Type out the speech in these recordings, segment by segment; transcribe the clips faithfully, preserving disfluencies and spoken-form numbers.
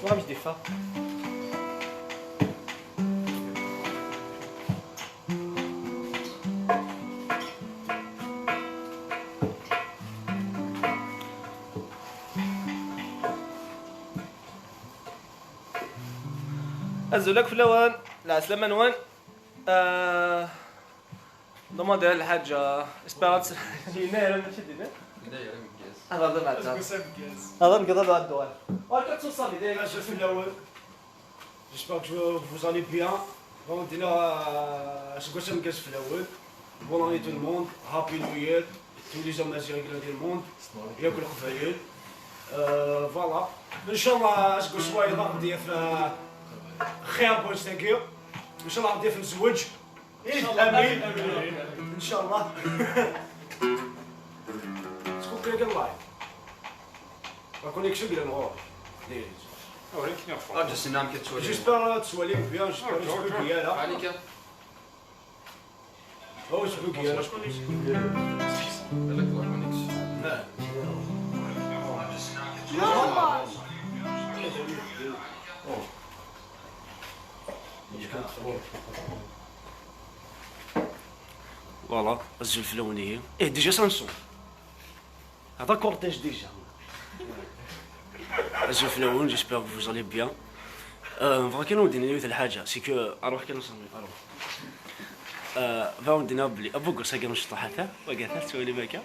Tura mi d-iffeɣ. Azul akk fell-awen, lɛeslama-nwen. Ah, demander lḥaǧa, espérant. Yenna-yar mačči d-yenna? Yenna-yar ameggaz. Hḍer d ameɛṭar. Aseggas ameggaz. Hḍer ameggaz, hḍer d uɣal. Ur k-tettuṣṣabi, d ayen. Azul fell-awen. J'espère que vous allez bien. Bon, dinna, euh, aseggas ameggaz fell-awen. Bonne année tout le monde. Happy New Year. Tous les Amaziɣen di le monde. Yakk Leqbayel. Euh, voilà. Inchallah, aseggas wayeḍ ad ɣ-d-yaf, euh, xir n wannect-agi. Inchallah, ad ɣ-d-yaf lezwaǧ. Inchallah. Amin. Inchallah. Txuq-ik Allah. La connexion est morte. Ah, just une âme qui est. J'espère que tu vas bien, j'espère que tu vas bien. Allez, tiens. Oh, je peux bien. Avec la connexion. Voilà, azul fell-awen ihi. Eh, déjà ça me sonne. Ah, d'accord, déjà. Azul fell-awen, j'espère que vous allez bien. Euh, bɣiɣ kan ad wen-d-iniɣ yiwet lḥaǧa, c'est que, aruḥ kan usemmi, aruḥ. Euh, bɣiɣ ad wen-d-iniɣ belli abuggus-agi n cṭuḥat-a, wagata, tettwalim akka.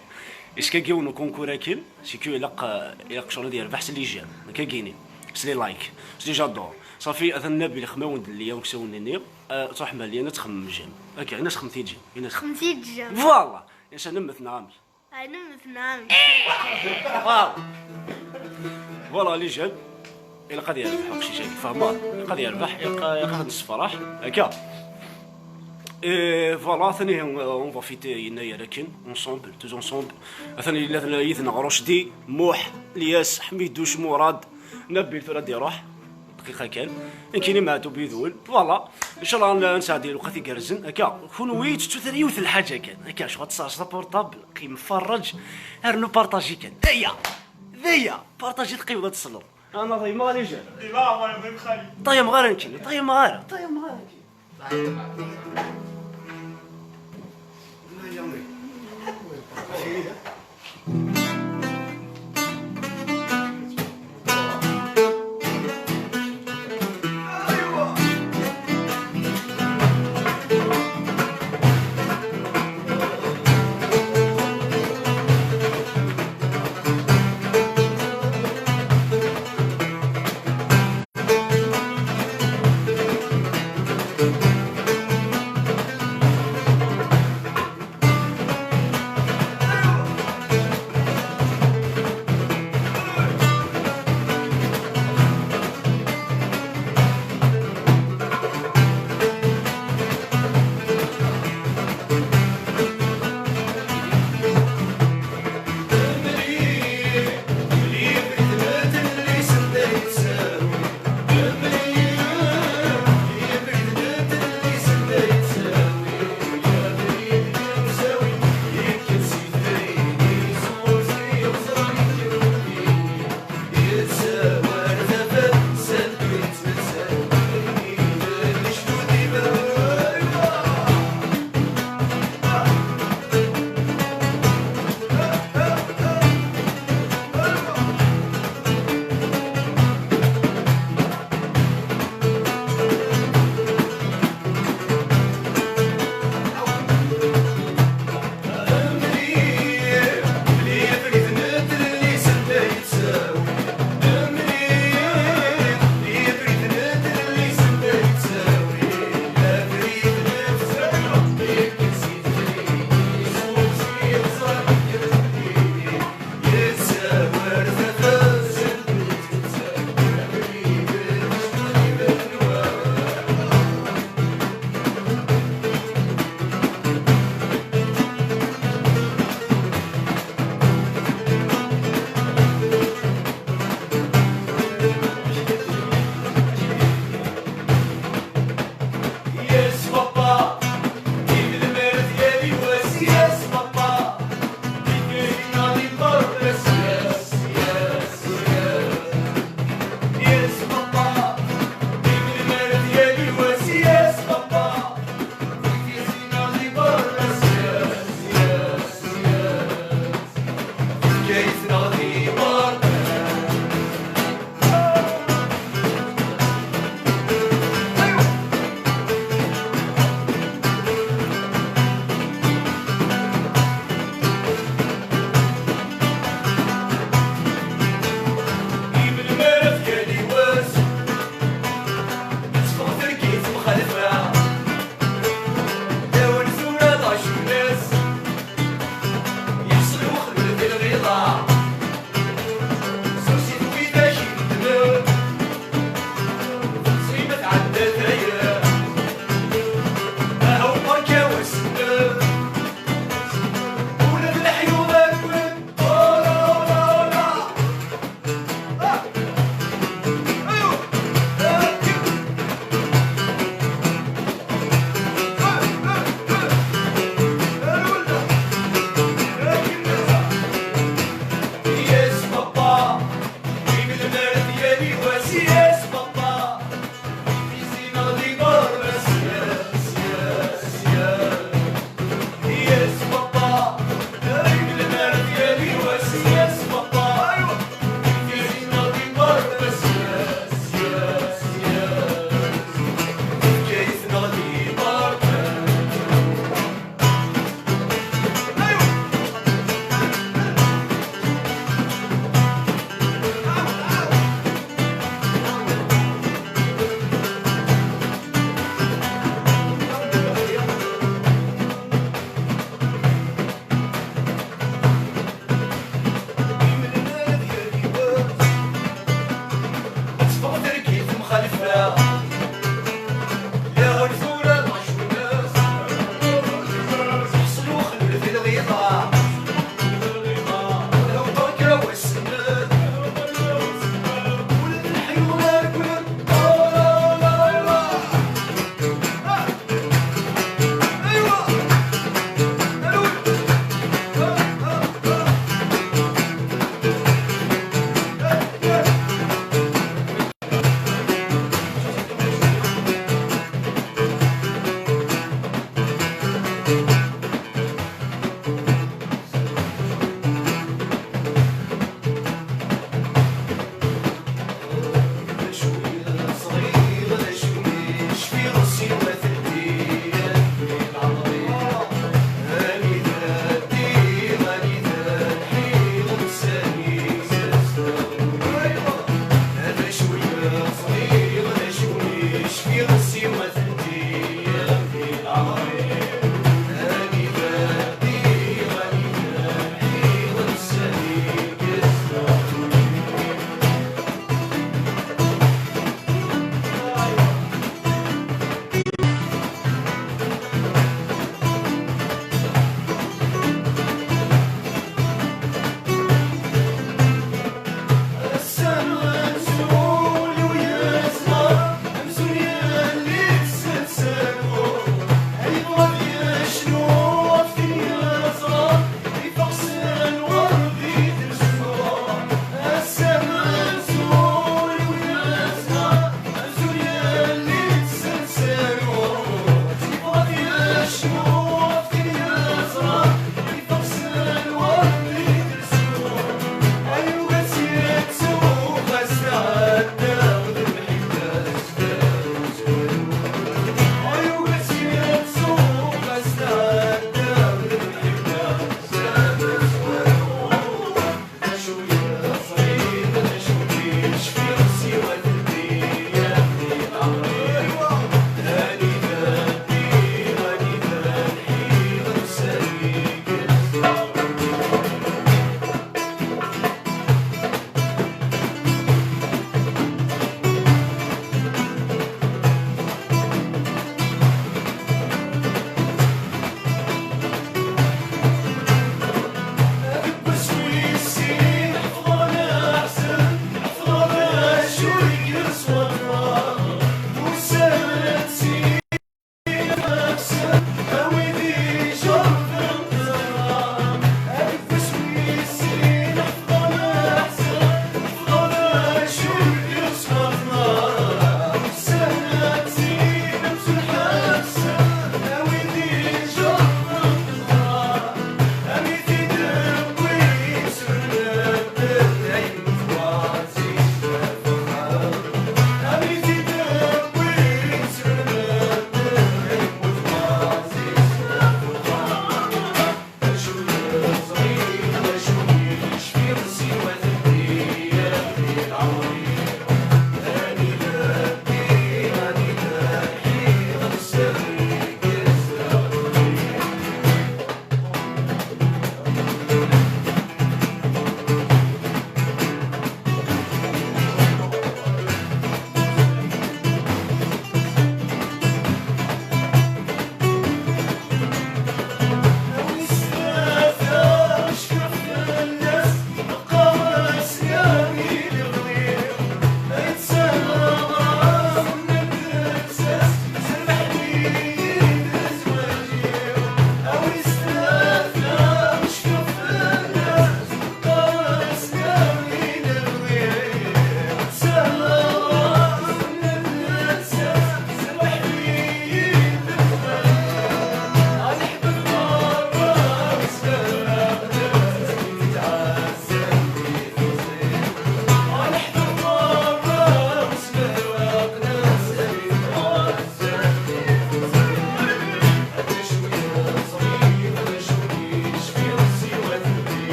Yeskaddeb yiwen ukunkur akken, c'est que ilaq, euh, ilaq ccɣel ad yerbeḥ s les j'aime, akka gini, s les likes, s les j'adore. Ṣafi, atan Nabil xmawen d lli aksawen-nni, euh, truḥ Malian ad txemmem j'aime. Akka, ini-as xemmem-t-id j'aime, ini-as. Xemmem-t-id j'aime. Voilà, ini-as ad nemmet neɣ amek? Ay, nemmet neɣ amek? Voilà. Voilà, les j'aime. Ilaq ad yerbeḥ uqcic-agi, fehmeḍ? Ilaq ad yerbeḥ, ilaq, ilaq ad nessefraḥ, akka. Et voilà, atan ihi, euh, on va fêter yennayer akken, ensemble, tous ensemble. Atan yella yid-neɣ Rucdi, Muḥ, Lyas, Ḥmiduc, Murad, Nabil tura ad iruḥ. Dqiqa kan. Nekkini Meɛtub yid-wen. Voilà. Inchallah ad nesɛeddi lewqat igerrzen. Akka, kunwi tettut yiwet lḥaǧa kan. Akka, cɣal tesɛerṣeḍ aportabl, qim ferrej, rnu partaji kan. D aya! D aya! Partaji, teqqimeḍ ad tesleḍ. Ana ḍaymeɣ les j'aime. Ṭaymeɣ ara nekkini, ṭaymeɣ ara, ṭaymeɣ ara nekkini.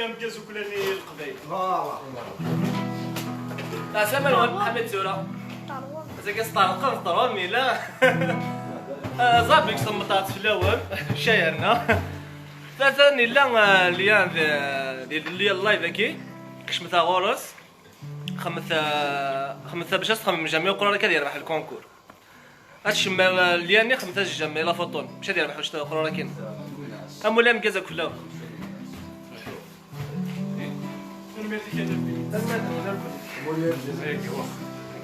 Amgaz uklani i Leqbayel. Voilà. Ɛeslama-nwen, Ḥamid tura. Azekka s ṭṭerḍqen, s ṭṭerḍqen, mi la. Ah, Zabik semmeṭ-aɣ fell-awen, cayerna. Tlata nella, ah, lyan di, di, di live-agi. Kecmet-aɣ ɣur-s. Xemmet, ah, xemmet bac ad txemmem jami uqrar akka ad yerbeḥ lkunkur. Ad tcemmer, eh, lyan-nni, xedmet-as jjam i la photo-n, maca ad yerbeḥ uctal uqrur akin. Amulli ameggaz akk fell-awen. Tanemmirt-ik a Nnbi. Tanemmirt-nwen akk.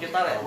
Giṭar-iw.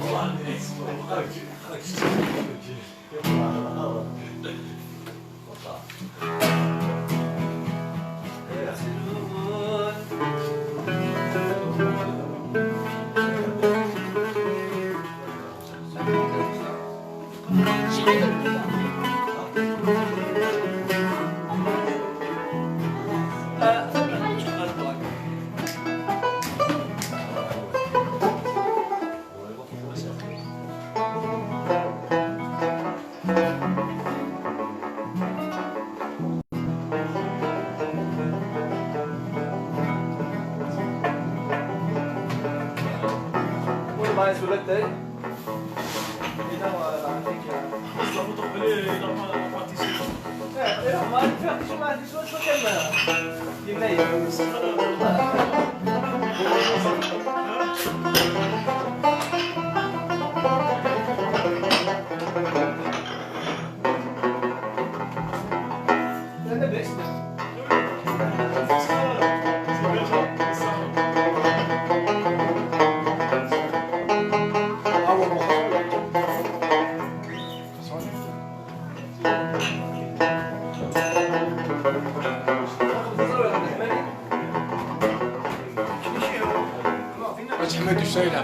Ḥmed Usayla.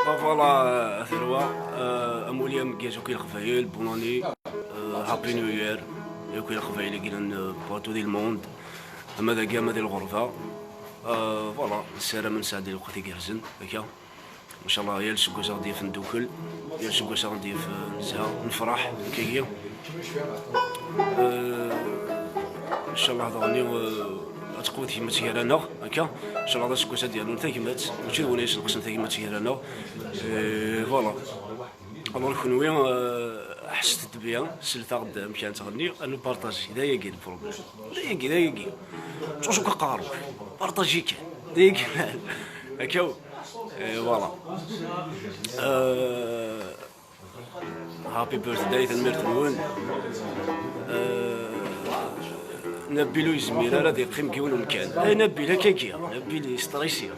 Bah, voilà, euh, tarwa, euh, amulli ameggaz akk i Leqbayel, bonne année, euh, happy new year, akk i Leqbayel i yellan, euh, partout di le monde, ama dagi ama di lɣerba. Euh, voilà, nessaram ad nesɛeddi lweqt igerrzen, akka. Ncallah yal aseggas ad ɣ-d-yaf ndukkel, yal aseggas ad ɣ-d-yaf, eh, nezha, nefreḥ, akkagi. Eh, ncallah daɣen, eh, ad teqwet tagmat gar-aneɣ, akka. Ncallah d aseggas ad d-yernun tagmat, mačči d win ay yesneqsen tagmat gar-aneɣ. Eh, voilà. Alors, kenwi, eh, ḥesset-d bien, slet-aɣ-d amek ara nettɣenni, ad npartaji. D ayagi le problème. D ayagi, d ayagi. Ttṛuẓu-k aqerru. Partaji kan. D ayagi. Akka. Eh, voilà. Eh, happy birthday, tanemmirt-nwen. Eh, Nabil ur yezmir ara ad yeqqim deg yiwen umkan. Ay Nabil, akkagi. Nabil yestrisi.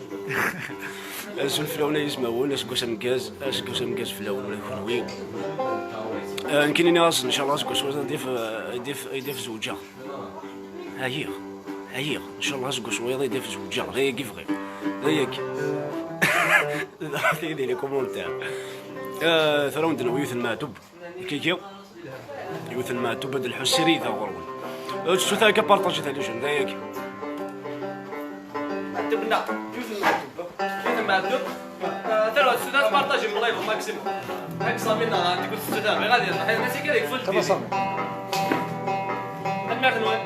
Azul fell-awen ay izmawen, aseggas ameggaz, aseggas ameggaz fell-awen ula d kenwi. Eh, nekkini nniɣ-asen, ncallah aseggas wayeḍ ad yaf, ad yaf, ad yaf zewǧeɣ. Ɛyiɣ, ɛyiɣ. Ncallah aseggas wayeḍ ad yaf zewǧeɣ. D ayagi bɣiɣ. D ayagi. Tigi di les commentaires. Eh, tura wen-d-nawi yiwet n Meɛtub. Kiki. Yiwet n Meɛtub ad nḥu srid ɣur-wen. Ur tettut ara akka partaji-t a les jeunes, d ayagi. Meɛtub-nneɣ, yiwet n Meɛtub. Yiwet n Meɛtub. Ah, tura tettut ara partaji le live au maximum. Ak Sami neɣ tikkelt tettut ara, bɣiɣ ad yerbeḥ. Nasi kan yekfu ldin. Tanemmirt-nwen.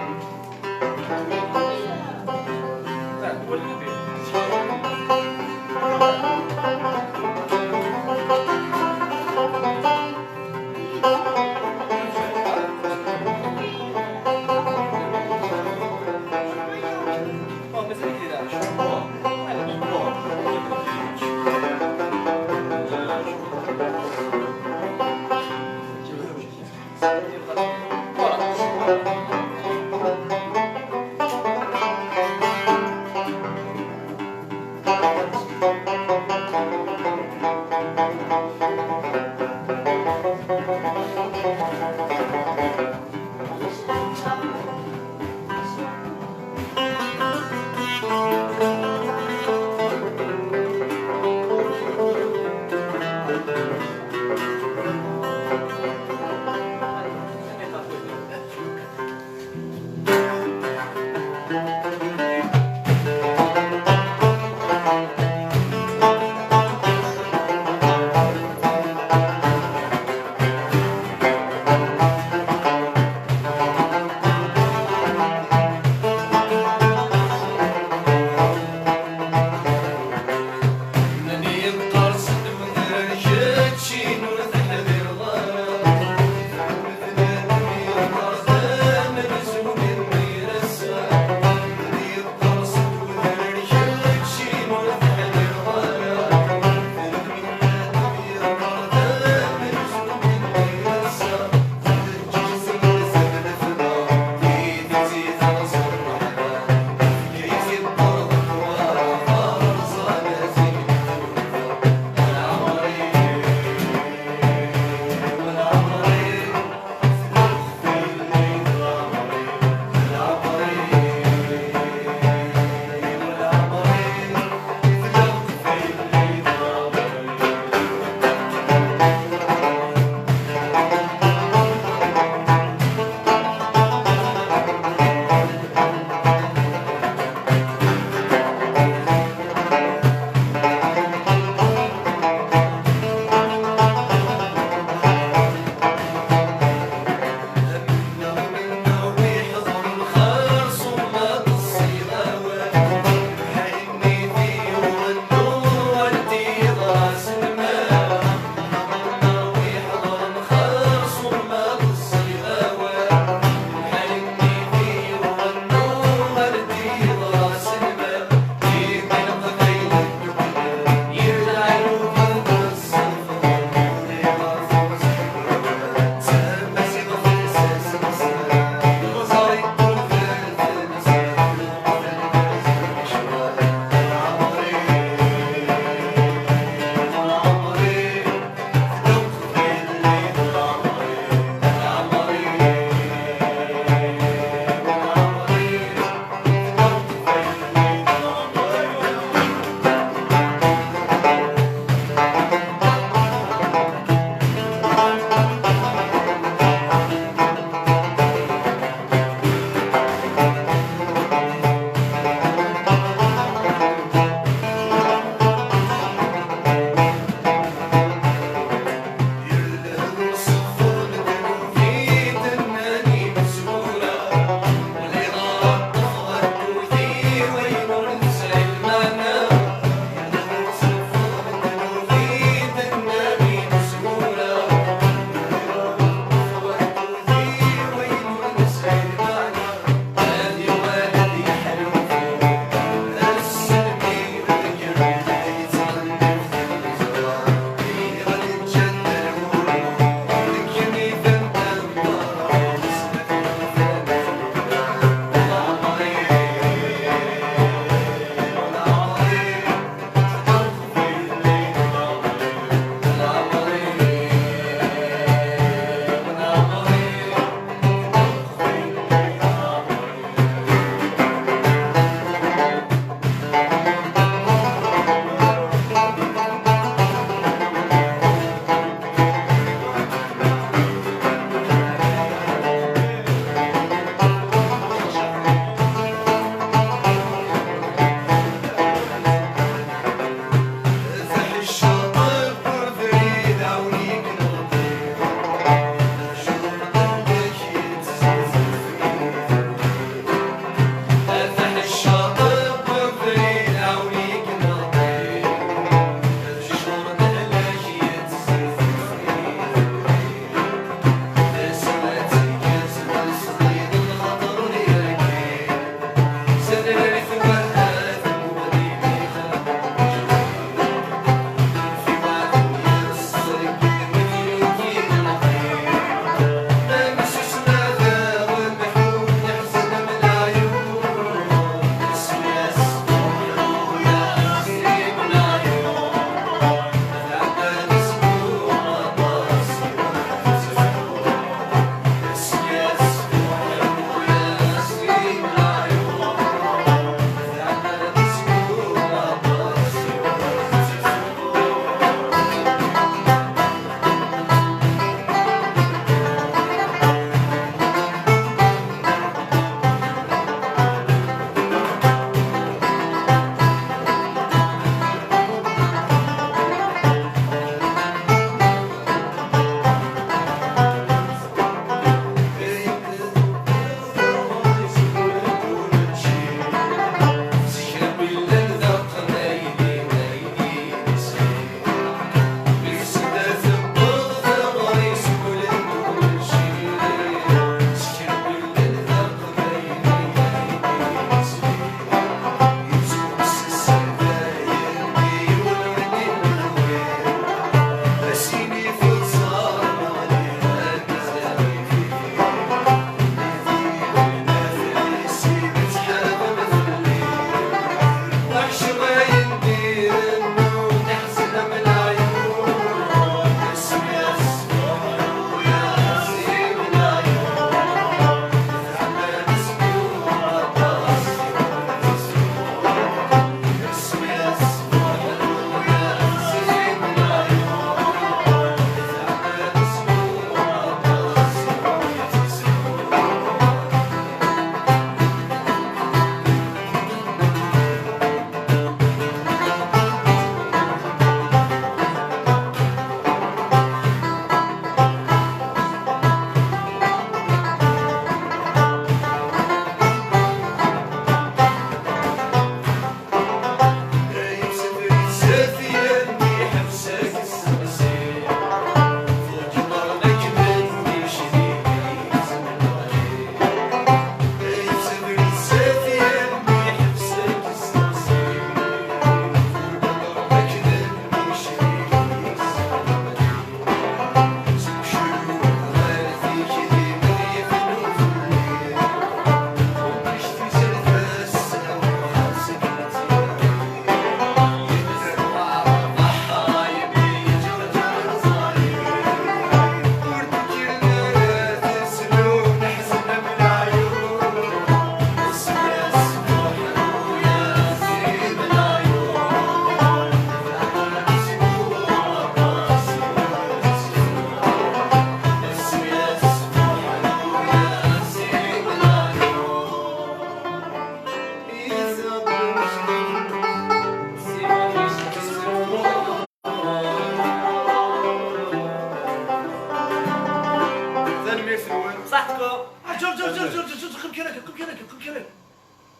Qim kan akka, qim kan akka, qim kan akka.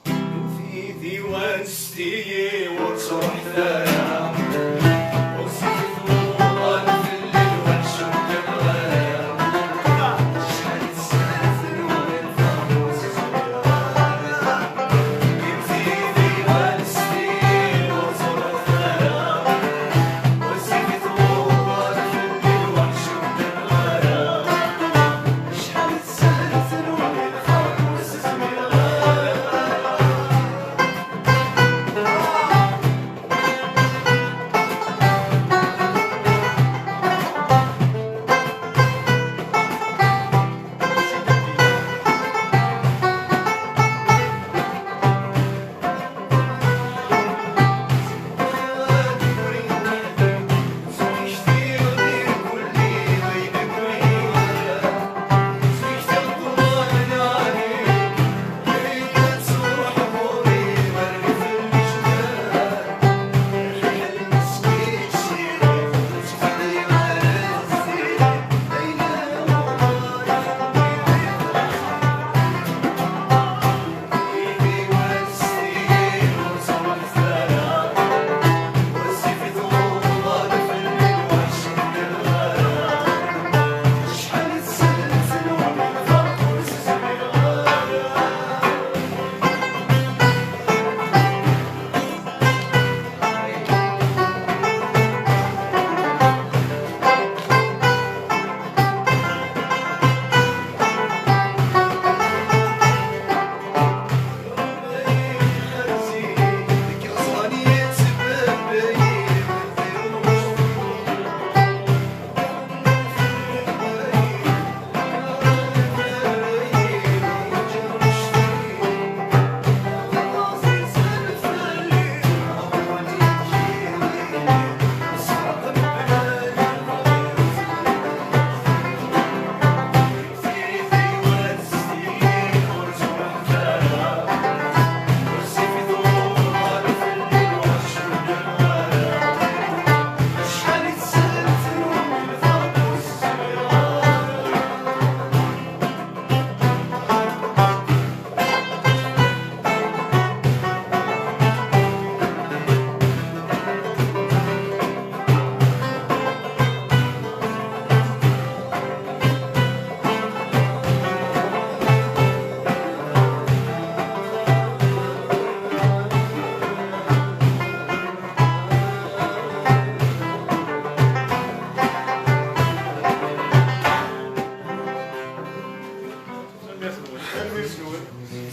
Tidi wanesti ur ttruḥet ara. Ɣezzifet wuḍan fell-i lweḥc ur kkreɣ ara. Acḥal n ssaɛat nwen taɣmust zmireɣ ara. Tidi wanesti ur ttruḥet ara. Ɣezzifet wuḍan fell-i lweḥc ur kkreɣ ara.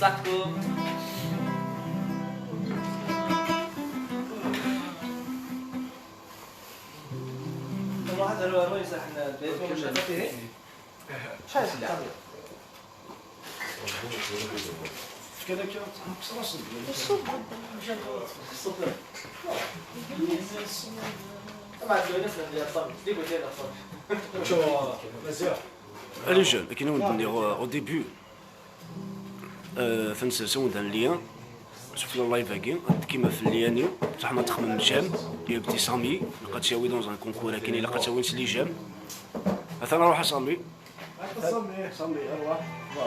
صحتكم. والله هذا هو الرئيس، احنا البيت مش فيه. شحال سيدي؟ كذا كذا تنقص راسك. الصبر. ما عندنا ناس اللي يصلي. ديما كاين يصلي. شو مزيان. Allez, jeune, akken i wen-d-nniɣ, euh, au début, euh, tansa-nsen d un lien, sufella live-agi, ad d-kima fell-i, ṛuḥem ad txemmem j'aime, et un petit Sami, ilaq ad t-yawi dans un concours akken, ilaq ad t-awin s les j'aime. Atan ṛuḥ a Sami. Sami, Sami, arwaḥ.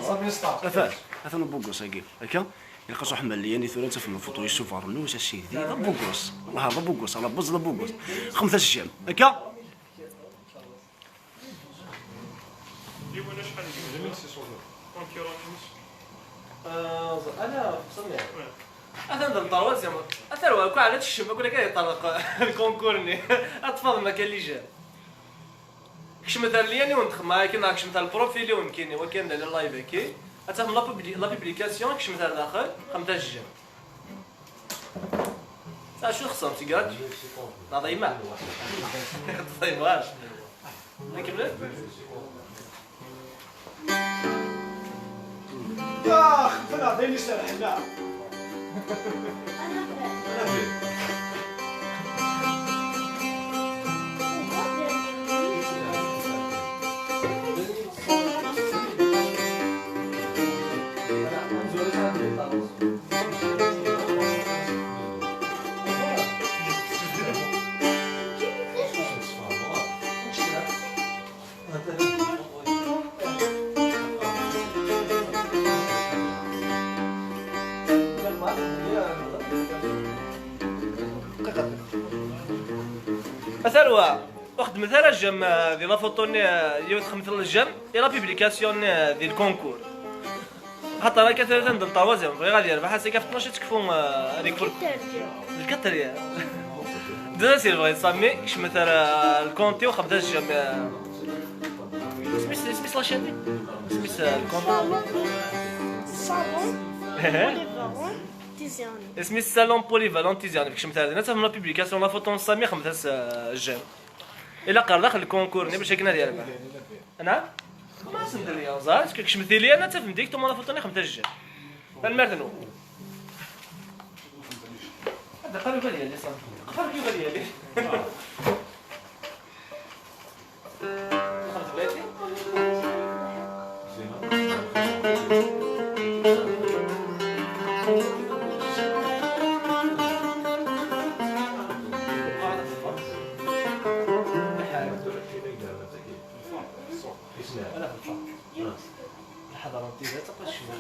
Sami star. Atan, atan ubuggus-agi, akka? Ilaq ad tṛuḥem ar lien-i tura, ad tafem lfuṭu-is s ubeṛnus, a sidi, d abuggus. Wellah, d abuggus, ala buzz d abuggus. Xemmem-as j'aime, akka? Yiwen acḥal n yemdanen i s-iṣuḍen? Concurrent-ines? Ah, ẓer, ala, xemsa mya. Ouais. Atan d le troisième. Atan wa, kul ala tekcem, kul akka yeṭṭerḍeq lkunkur-nni. Ad tfaḍem akka les j'aime. Kecmet ar lien-iw n texma, akken neɣ kecmet ar lprofil-iw nekkini, wakken d live-agi. Ad tafem la publi-, la publication, kecmet ar daxel, xemmet-as j'aime. Acu txeṣrem, c'est gratuit. Neɣ d ayma? Ur d-tefhim ara. Ad nkemmel? Yax, fell-aɣ d ayen iserḥen, neɣ? A tarwa, ur xeddmet ara j'aime, euh, di la photo-nni, euh, yiwet xemtel j'aime, i la publication-nni, euh, di le concours. Xaṭer akka tlata n le troisième, bɣiɣ ad yerbeḥ, ass-agi ɣef tnac ad tekfu, euh, ad yekfu. Le quatrième. D acu i bɣiɣ, Sami, kecmet ar, euh, le compte-iw, xebbet j'aime, euh, isem-is, isem-is la chaîne? Isem-is, euh, le compte? Salon. Salon. Polyvalent Tizi Isem-is Salon Polyvalent Tizi Wennef. Kecmet ar din, ad tafem la publication, la photo n Sami, xemmet-as, euh, j'aime. Ilaq ar daxel lkunkur-nni bac akken ad yerbeḥ. Naɛam? Ma asen-d-nniɣ, ẓer, est-ce que kecmet ili, ad tafem directement la photo-nni, xemmet-as j'aime. Tanemmirt-nwen. Ad d-iqqar yugi ad yali, Sami. Iqqar yugi ad yali. الحضارة الجديدة تبقى تشوف.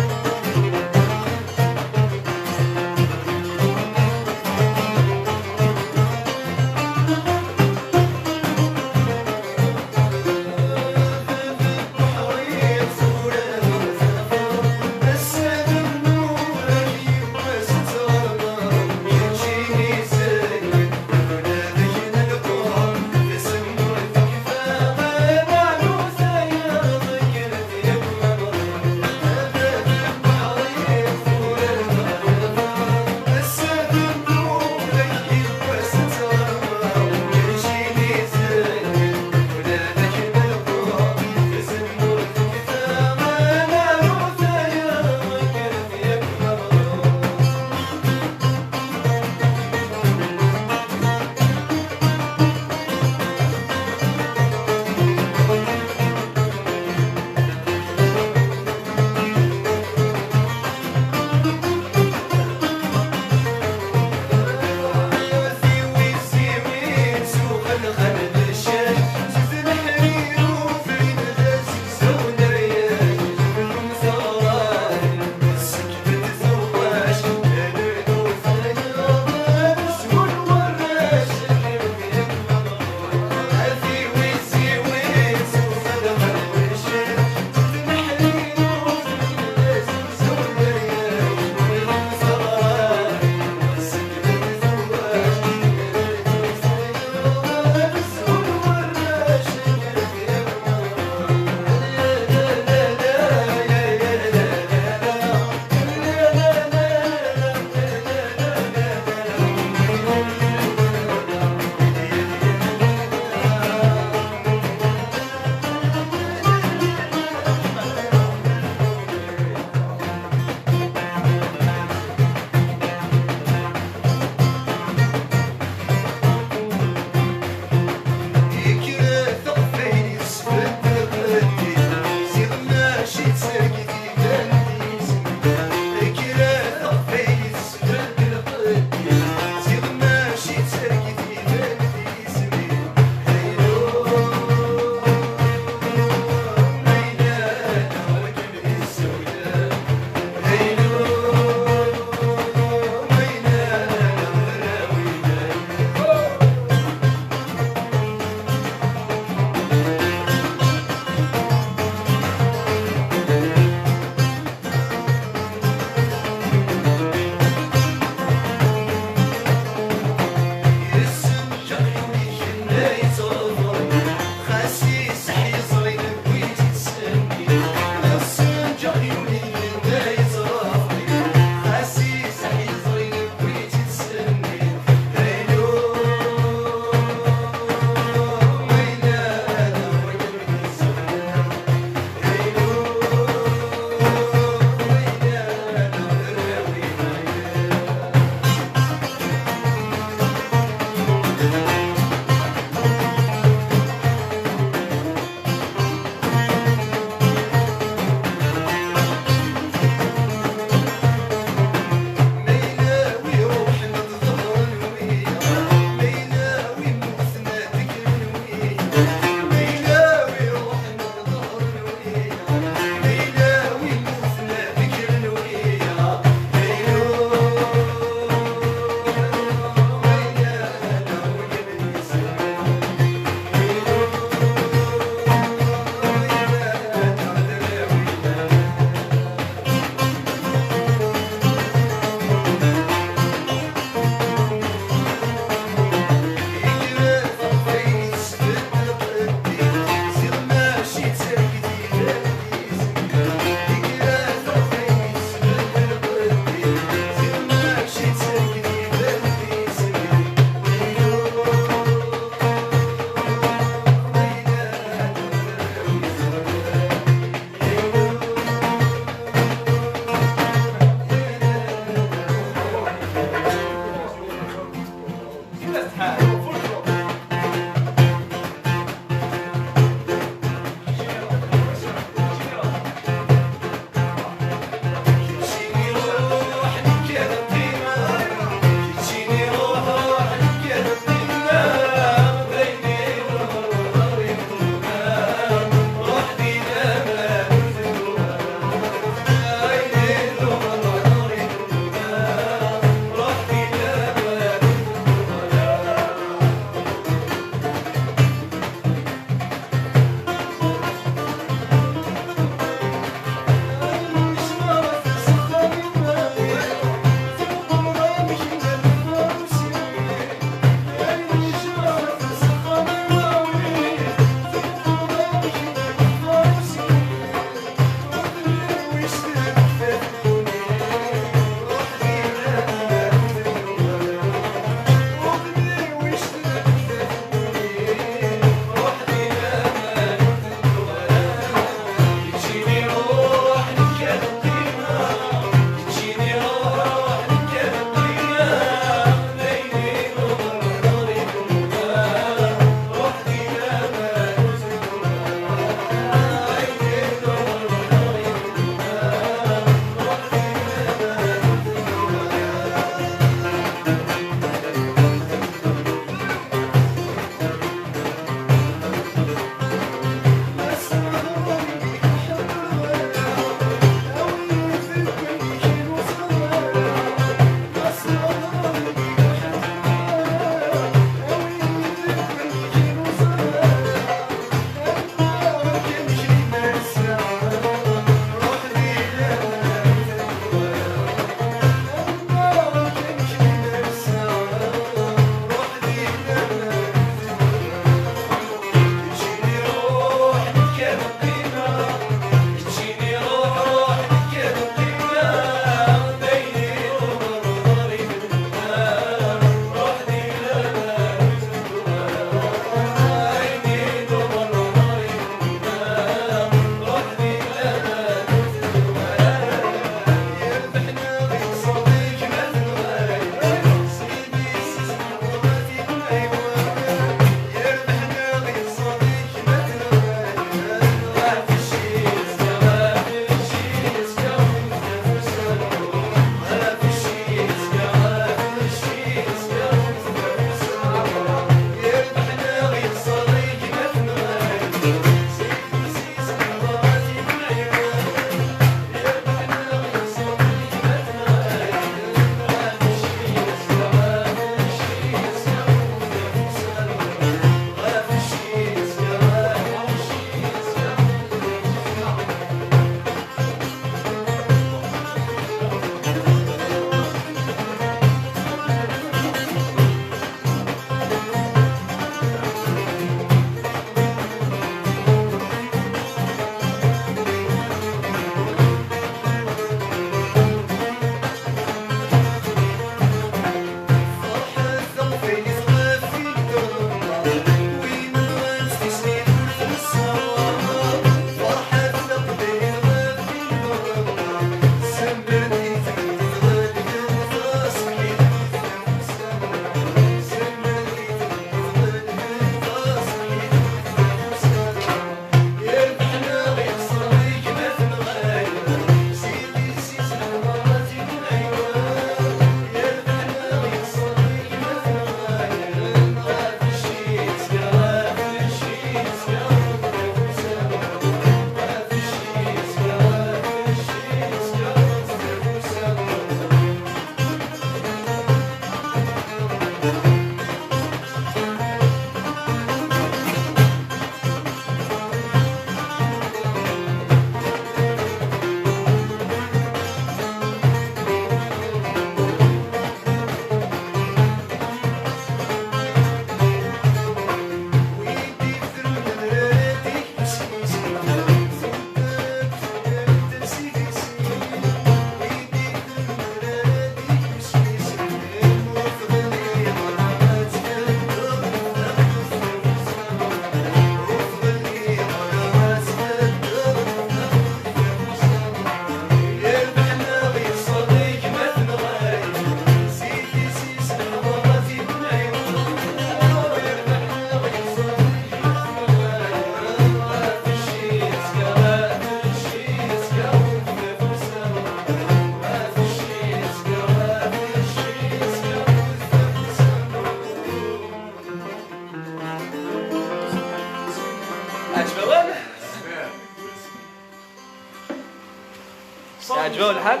عجبه الحال؟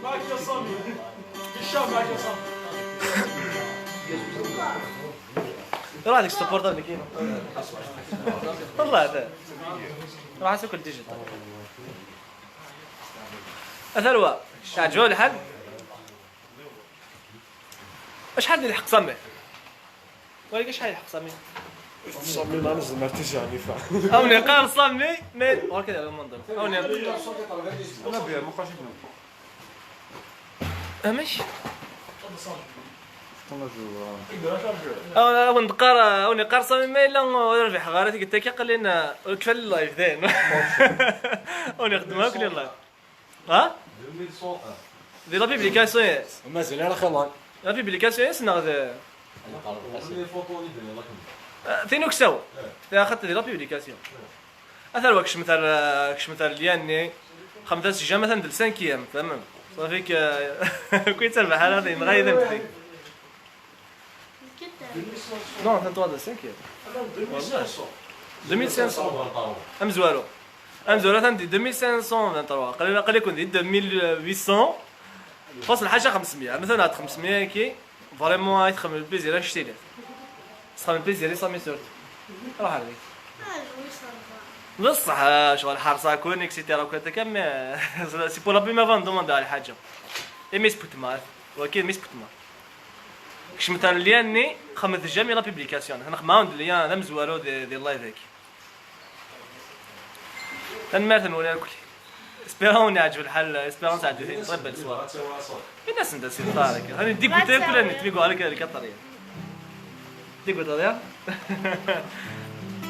معك يا صامي. هشام، معك يا صامي. روح هذيك السبورتر اللي كاين. والله هذا. روح اسوق الديجيتال. اثروى، عجبه الحال؟ شحال ديال الحق صامي؟ ولكن شحال الحق صامي؟ صامي ما نزل ما تيجي عنيفة. او نقار صامي، مي ولكن على المنظر. او نقار. انا بيع ما بقاش يبنى. امش؟ او لا، او نقار، او نقار صامي ما الا يربح غارات قلت لك قال لنا كفى اللايف دين. او نخدمها كل اللايف. ها؟ ألفين ومية. دي لا بيبليكاسيون ياس. مازال راه خلال. لا بيبليكاسيون ياس ناخذ. ألفين ومية فوتو اللي درنا لكم. آه، فين وكساو؟ إيه. فيها خط دي لا بيبليكاسيون. إيه. اثر وكش مثل، آه، كش مثل لياني. خمسة جامعة مثلا دل سانكيام، فهمت؟ صافي ك-، كويس البحر هذا ينغاي ذا متي. Non, vingt-trois de cinquième. والله. ألفين وخمسمية. امزوارو. امزوارو ثاني ألفين وخمسمية، قال لنا، قال لكم دي ألفين وثمنمية. فاصل حاجه خمسمية، مثلا هاد خمسمية كي فريمون غيتخمم البليزير، اش تيلي؟ تخمم البليزير، يصامي سورت. روح عليك. بصح، آه، شغل حرصه كون اكسيتيرا وكذا كم. C'est pour la première fois ندوموند على حاجه. اي ميس بوتمار. ولكن ميس بوتمار. كش مثلا لياني خمس جامي لا بيبليكاسيون، انا خماوند ليان هذا مزوارو دي، دي اللايف هيك. تنميرت نولي الكل. اسبيرون يعجب الحال، اسبيرون تعدي فين طيب السوار. الناس انت سي طارق، هاني ديكوتي كل اللي تبيقوا عليك هذيك الطريقه. ديكوتي يا.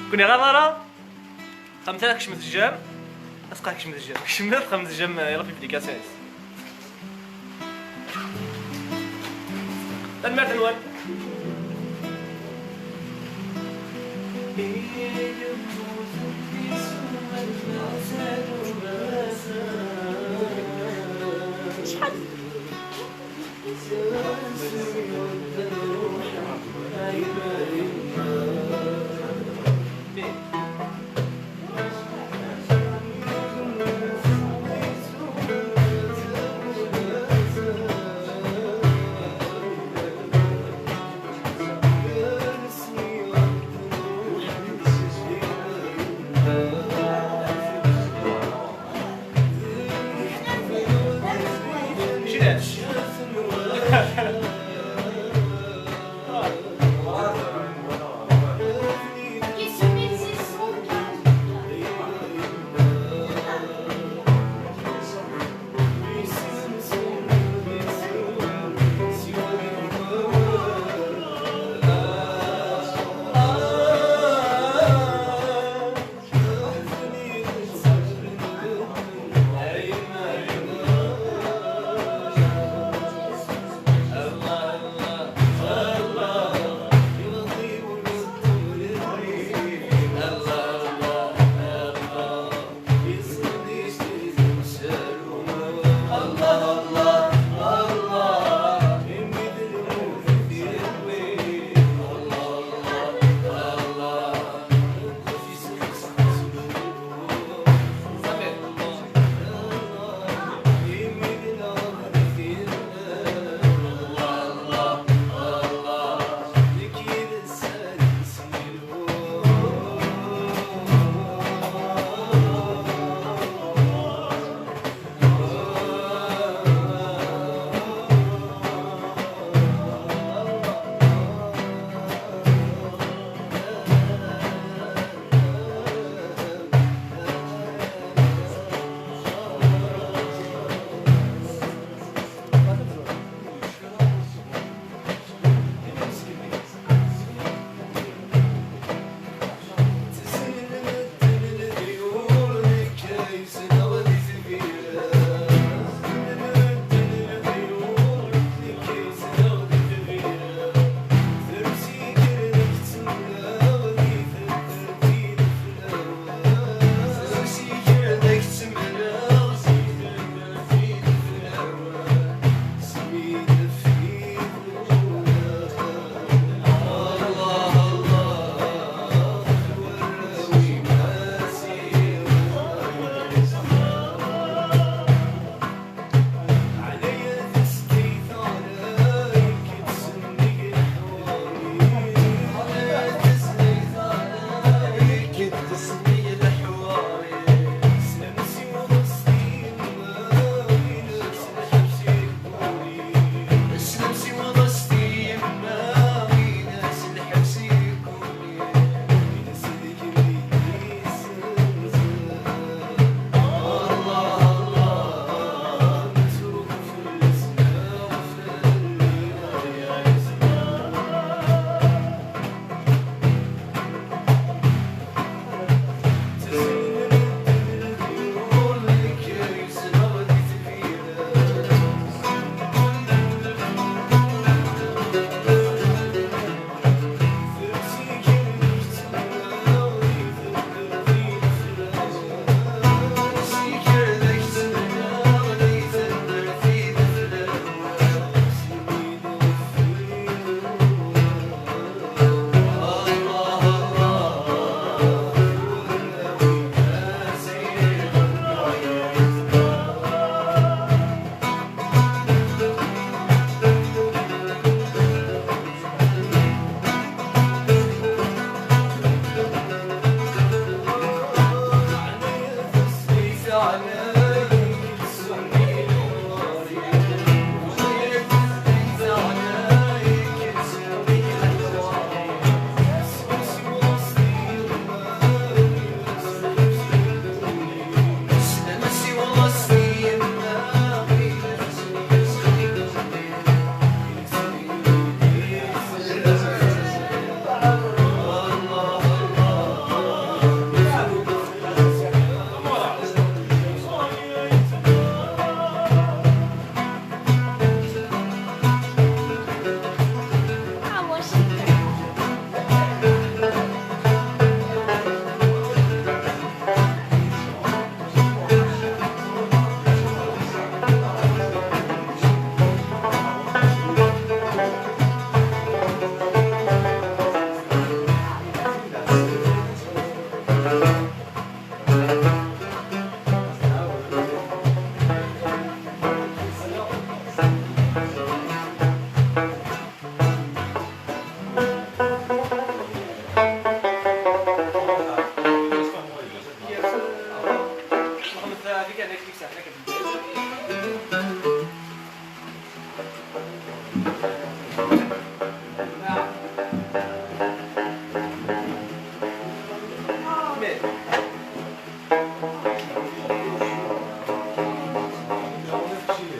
كوني غير راه. خمسة كشمة الجام. اسقى كشمة الجام. كشمة خمس جام، يلا في بليكاسيونس. تنميرت نولي. شحال؟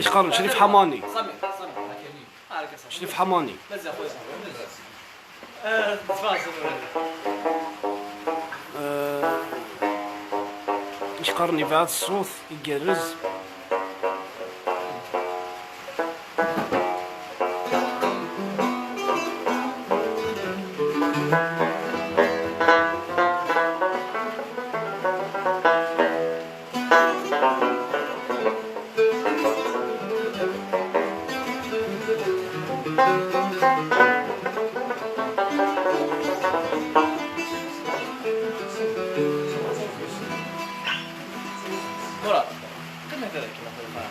Iqaren Crif Ḥamani. Sami, Sami, Ḥakani. Ah, Crif Ḥamani. Mazal, خويا. آه، تفاصيل. آه، Iqaren yebɛed ṣṣut, igerrez. مراد، كمل هذا كما قلنا.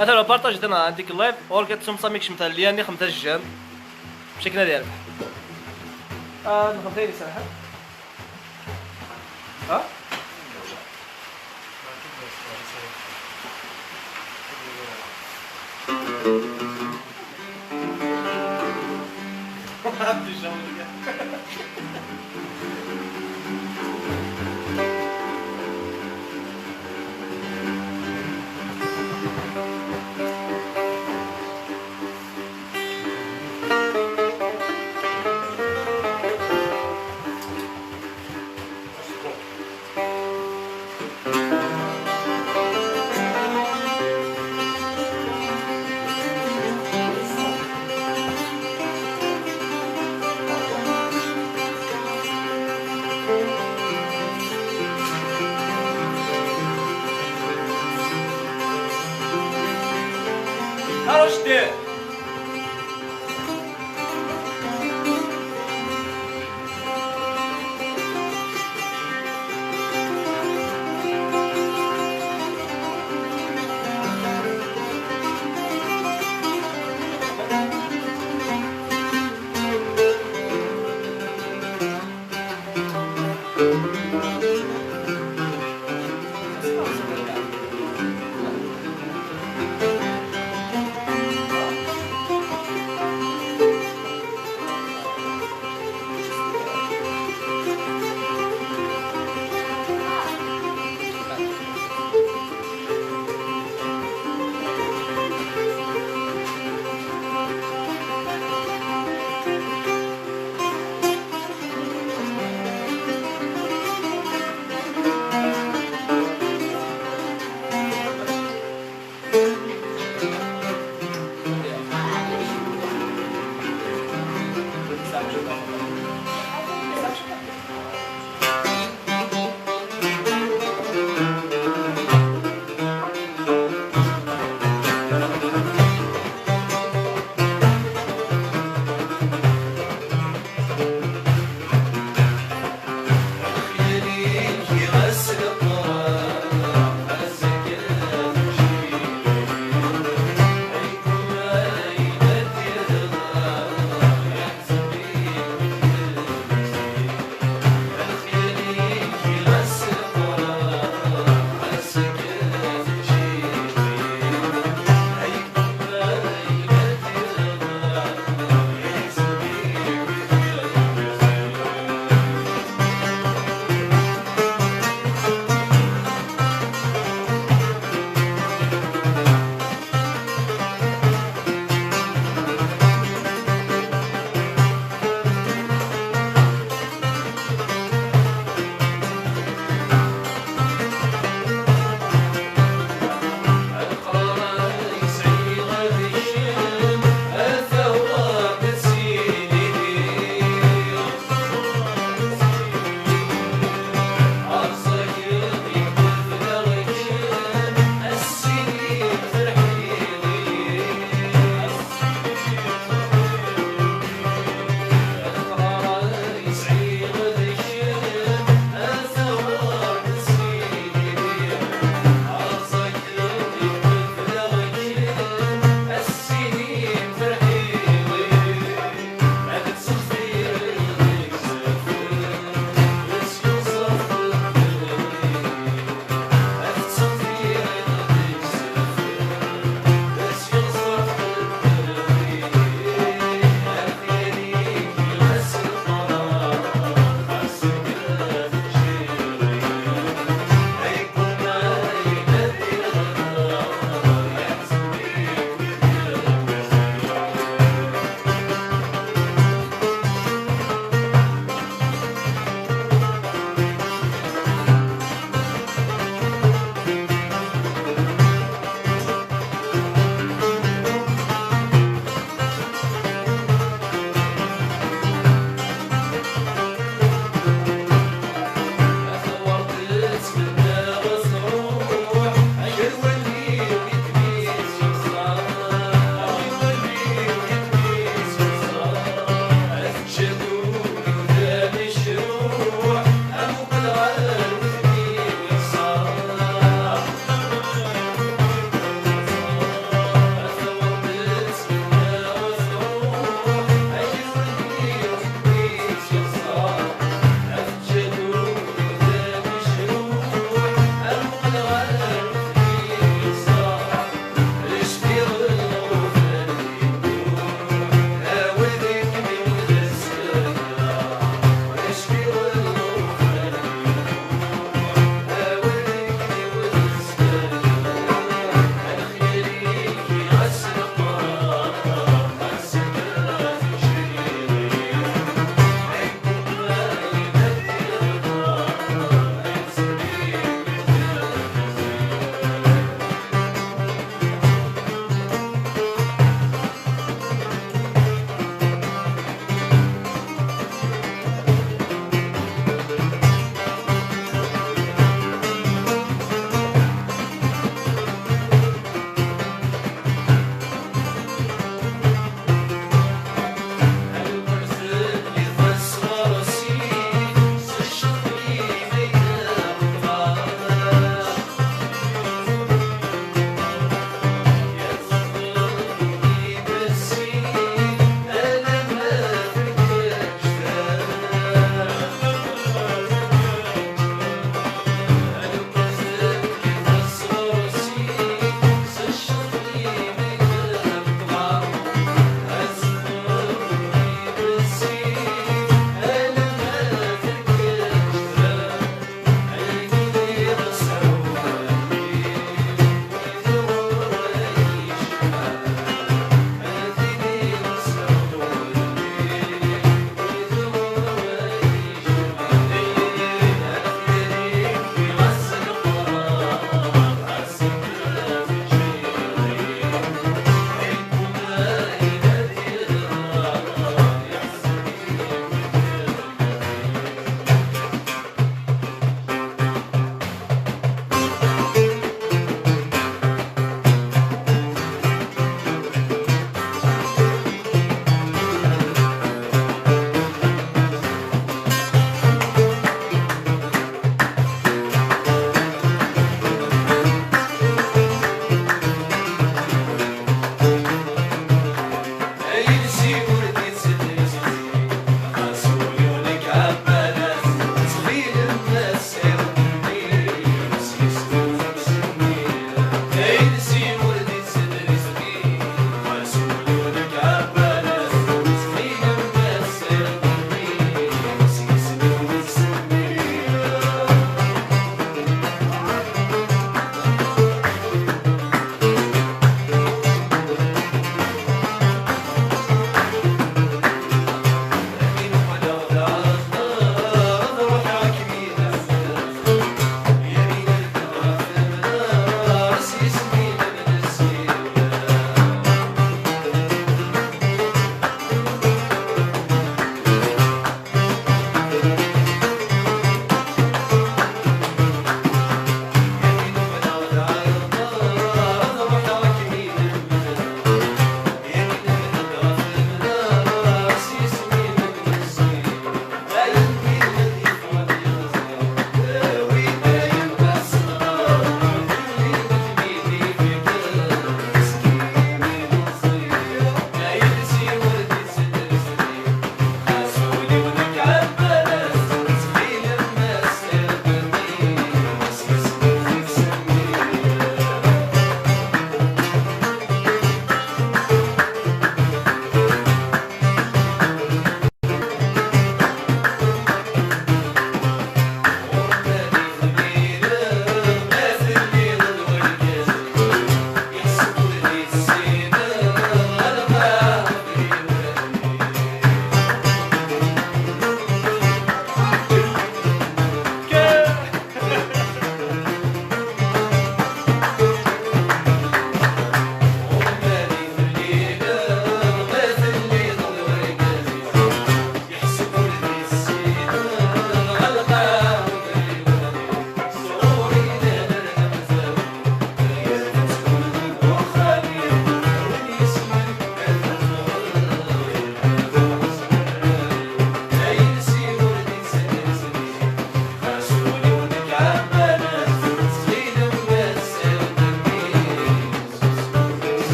Ata lparṭaj dana عندك اللايف، اورك تصوم صامي كشمت ليا نخم تجن. مشي كنا ديالك. آه، نخم تاني ساحة. ها؟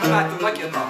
Voilà, tu vois qu'il y a pas.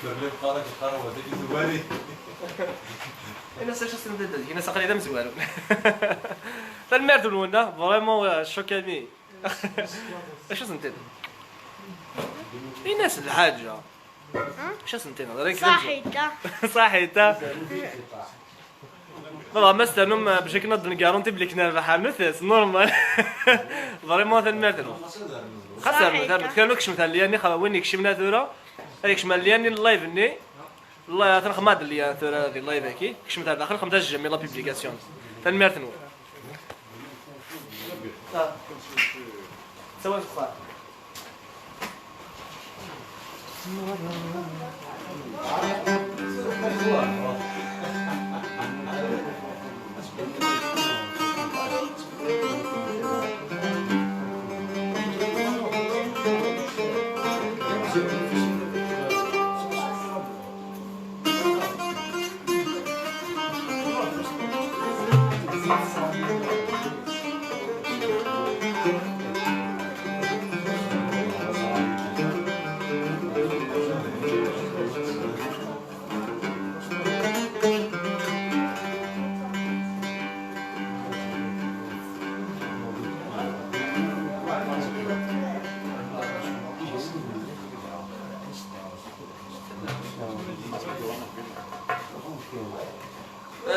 Qqar-ak, qqar-ak, wa dagi tewwali. Ini-as acu sent-id, ini-as aql-i d amezwaru. Tanemmirt-nwen, vraiment, euh, choc à vie. Acu sent-id? Ini-as lḥaǧa. Acu sent-id? Ɣer-k d amezwaru. Saḥita. Saḥita. Baba, ma s-ternum, euh, bac akken ad d-negaranti belli k-nerbeḥ, rnut-as, normal. Vraiment, tanemmirt-nwen. Xas rnut, rnut. Kra kecmet ar lyanni, xa-, win ikecmen ar tura, ad ikcem ar lyanni n live-nni. La, atan xedmeɣ-d lyan tura di live-agi. Kecmet ar daxel, xedmet-as j'aime i la publication. Tanemmirt-nwen. Ah. Ttawat uxxam.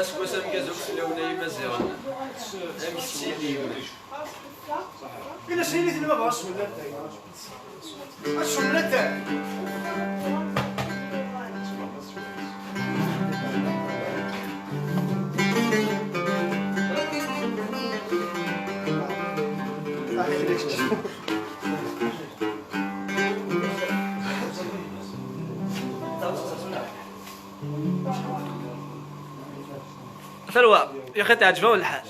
Aseggas ameggaz akk fell-awen ay Imaziɣen. Amek tettilim? Ini-as init-nni ma bɣa ssewlat. Ssewlat. Tarwa, yaxi teɛǧeb-awen lḥal.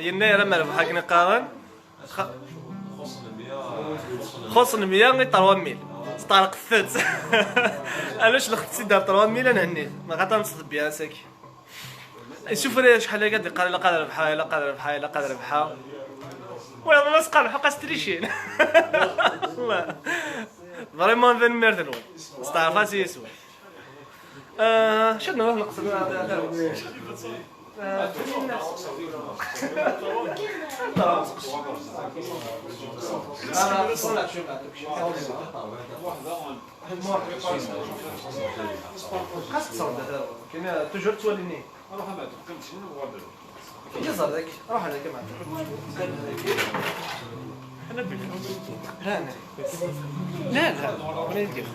Yennayer amerbeḥ akken i qqaren. Xa-, xuṣṣen mya i trois mille. Steɛrqet-tt. Alac lxet-tt-id ar trois mille, ad nhenni. Ma xaṭer nettḍebbi ass-agi. Isufri acḥal akka d-iqqar ilaq ad rebḥeɣ, ilaq ad rebḥeɣ, ilaq ad rebḥeɣ. Wala ma s-qqar lḥuq as-tricin. Vraiment, tanemmirt-nwen. Steɛrfet-as i yiswen. آه، شنو نروح نقصد؟ آه، خاص تصور هذا. كاين توجور تواليني. يزر ذاك، روح عليك معك. لا، لا. لا، لا. ولا يدير.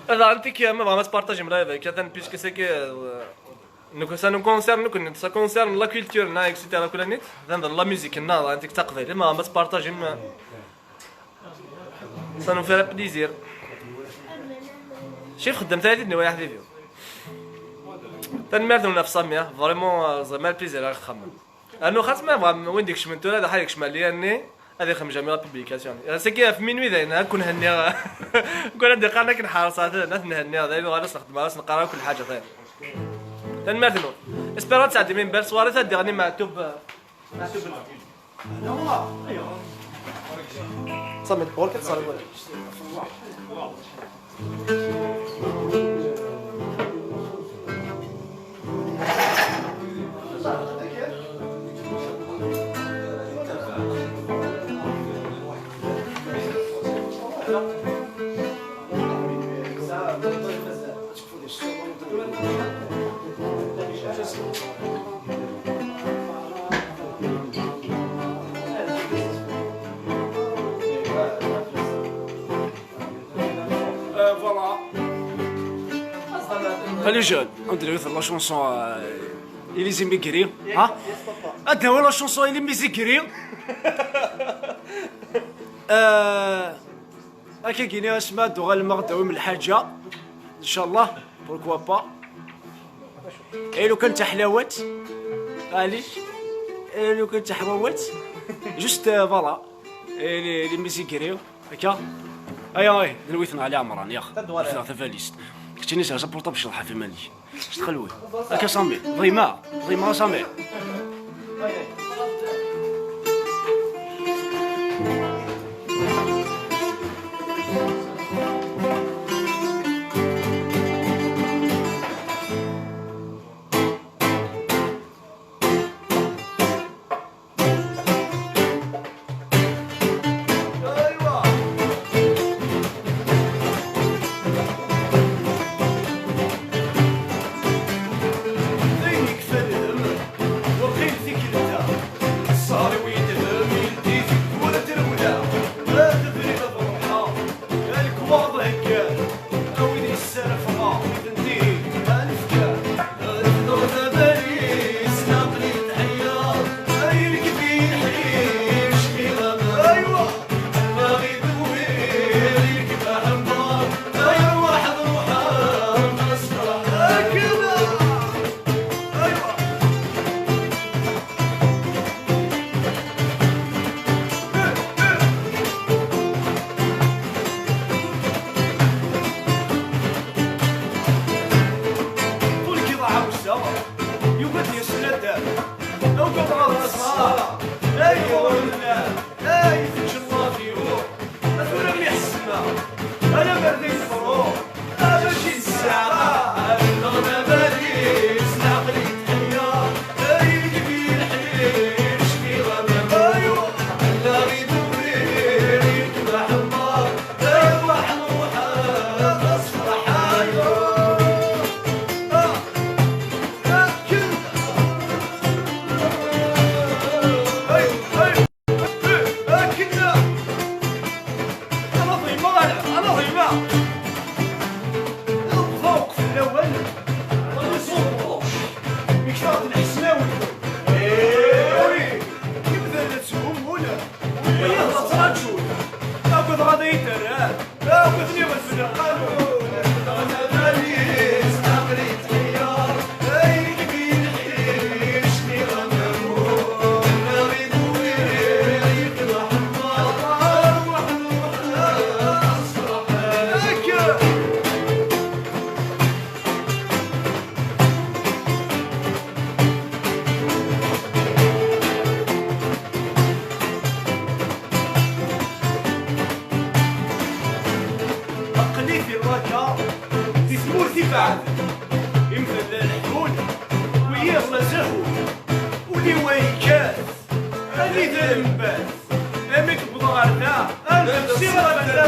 هذا عندك ما بغا ما تبارطاجي من لايف هكا، ثاني بيسك ساكي، آه، نكون سا نكونسيرن، نكون سا كونسيرن لا كولتور نا، اكسيتيرا كل نيت. ثان لا ميوزيك نا، عندك تقبيل، ما ما تبارطاجي ما. Ça nous fait plaisir. شي خدام ثلاثة دنيا يا حبيبي. Tanemmirt-nwen ɣef Samir, vraiment, euh, ẓriɣ ma plaisir ara xemmen. Anu xas ma bɣa win d-ikecmen tura, d aḥal ikcem alli-nni, ad ixem jamais la publication. Saki ɣef minuit dayen, ad ken-henniɣ. Kul ad d-iqqaren akken ḥerṣeɣ-ten, ad ten-henniɣ, dayen uɣal as-nexdem, as-neqqar akk lḥaǧa, dayen. Tanemmirt-nwen. Espérant ad tɛeddim une belle soirée, ad d-iɣni Meɛtub, Meɛtub. صمت، برك تصلي ولا؟ Euh, voilà. Allez, jeune, on dirait la chanson, euh, Elise Migri, hein? Ah, t'as la chanson Elise Migri? Euh, Akka gini asma d-uɣalem ad ɣ-d-tawim lḥaǧa, ncallah, pourquoi pas. Et lukan d taḥlawat, ɛlic, et lukan d taḥwawat, juste, euh, voilà. Et les, les musiques grieux, akka. Aya, ay, d nwit-nneɣ Ali Ɛemran, yaɣ. Tadwala. Wet-aɣ tafalist. Keččini sers apurṭab, cḍeḥ ɣef iman-ik. Ttxil-wen. Akka Sami, ḍima, ḍima Sami. Ay, ay, teǧǧeḍ la figure. A tura mi ḥesma, ala ma rdi lefruɣ, a mačči d ssaɛa. Aql-aɣ d abali, s leɛqel yettḥeyya, ay, nekk di leḥrir, cfiɣ amamur. Allaɣ idewwir, yekk d aḥemmer, ay, ruḥ, ruḥ, ad tfeṛḥeḍ. Aql-i di lwaka, di tmurt ibeɛden, imdanen leḥḥun, wiyiḍ la zehhun, ul-iw yekkat, anida nembat, ami tewweḍ ɣer da, anda msiɣ ɣer da.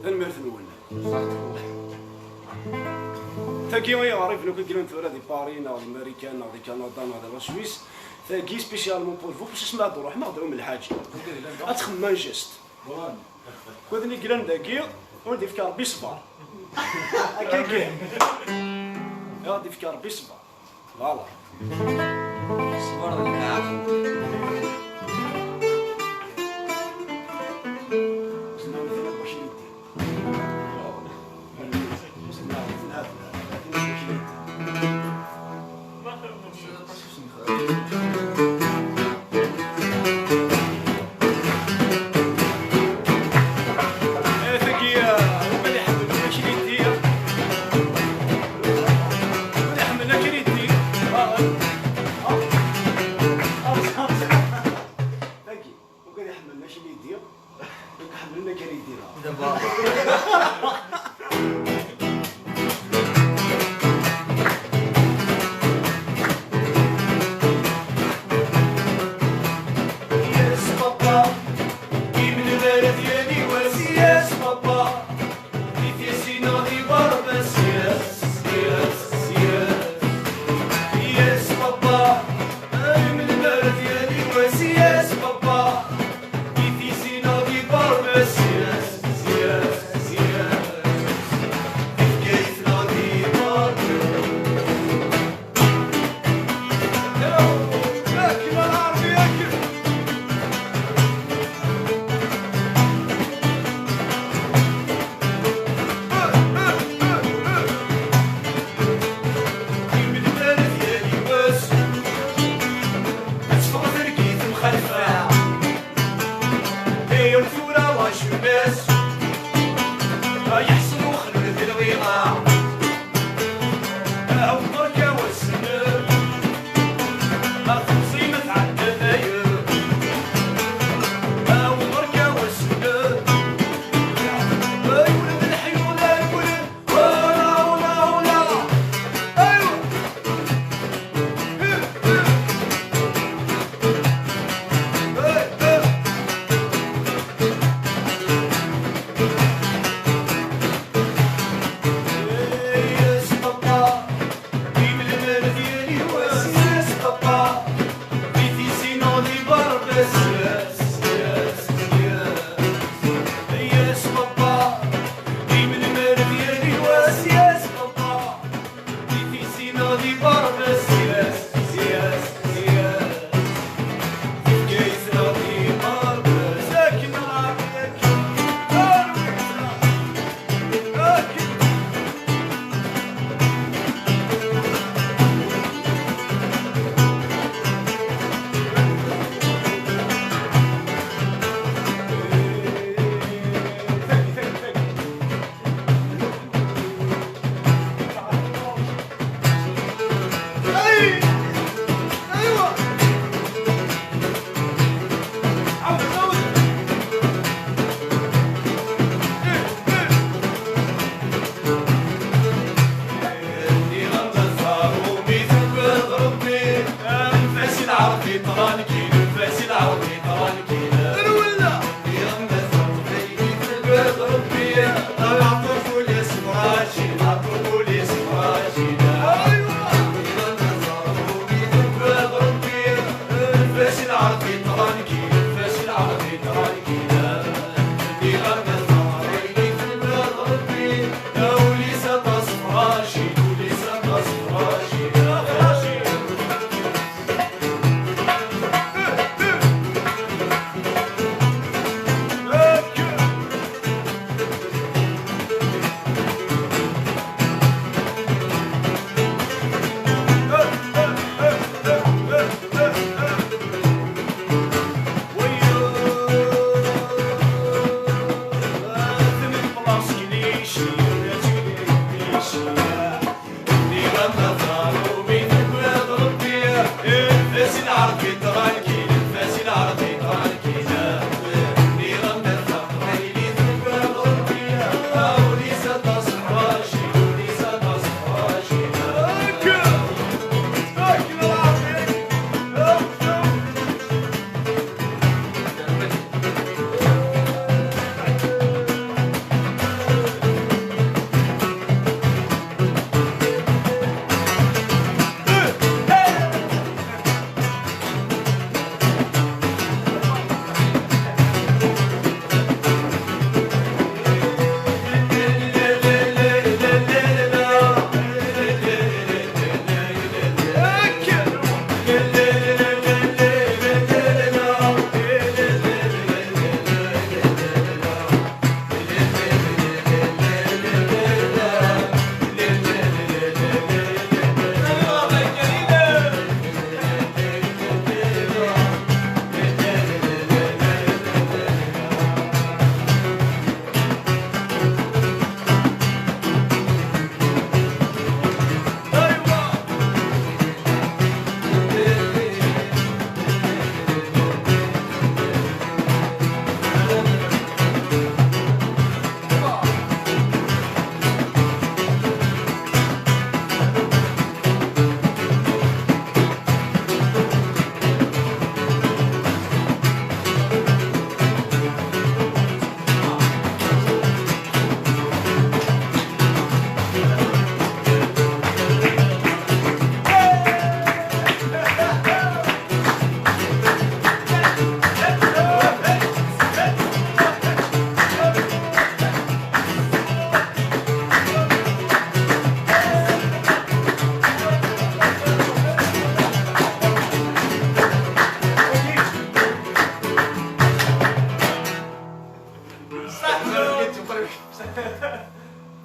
Tanemmirt-nwen. Tagi ayɣer i bnu kagran tura di Paris neɣ di Marikan neɣ di Kanada neɣ di la Suisse. Tagi spécialement pour vous, parce que ma d-ruḥ ma d-rum lḥaǧa. Ad txemmem juste. Kudni glan dagi, ur d-ifka Rebbi ṣṣber. Akka kan. Ad d-ifka Rebbi ṣṣber. Voilà. Ṣṣber d lḥeqq.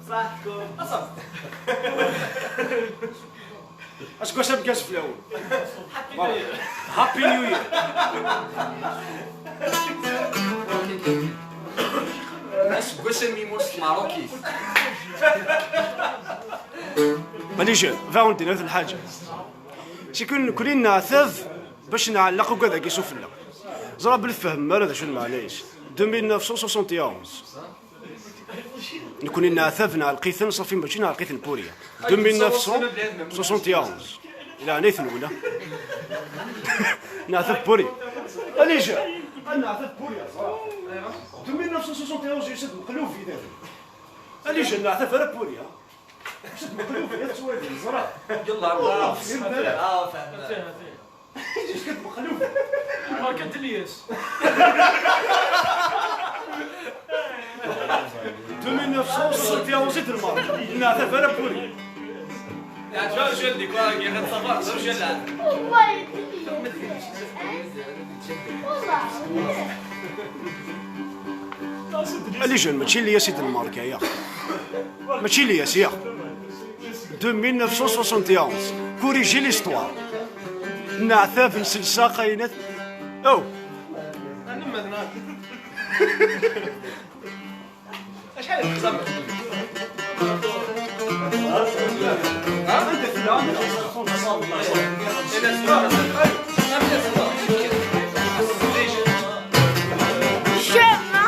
صحتكم. صحتكم. Aseggas ameggaz fell-awen. Happy New Year. Happy New Year. Aseggas amimus s tmeṛṛukit. Maɛlic, bɣiɣ ad d-iniɣ lḥaǧa. Si kun nekni neɛtab bac nɛelleq ugad-agi sufella. Ẓra belli tfehmem ara d acu n lmeɛna-is. Deux mille neuf cent soixante et onze. Nekni neɛtab neɛleq-iten, ṣafi mačči neɛleq-iten Puria. Deux mille neuf cent soixante et onze. Di leɛnaya-nwen. Neɛtab Puria. Maɛlic. Neɛtab Puria, ẓra. Deux mille neuf cent soixante et onze yusa-d Meqlub idaden. Maɛlic, neɛtab ara Puria. Yusa-d Meqlub, ya tettwali, ẓra. Yella, ah, fehmeɣ. Yezga-d Mexluf. Marka d Lyes. Deux mille neuf cent soixante et onze i d-nemmar. Neɛtab ara Puri. عاد شنو نديك؟ راه كي غتصبر، شنو شنو؟ والله يديك. والله. Les jeunes, ماشي اللي ياسي دنمارك يا. ماشي اللي ياسي يا. De mille neuf cent soixante et onze. Corriger l'histoire. نعتاف نسلسا قاينات. او. شحال الخزر؟ ها؟ عندك لا، عندك الخزر. شامة.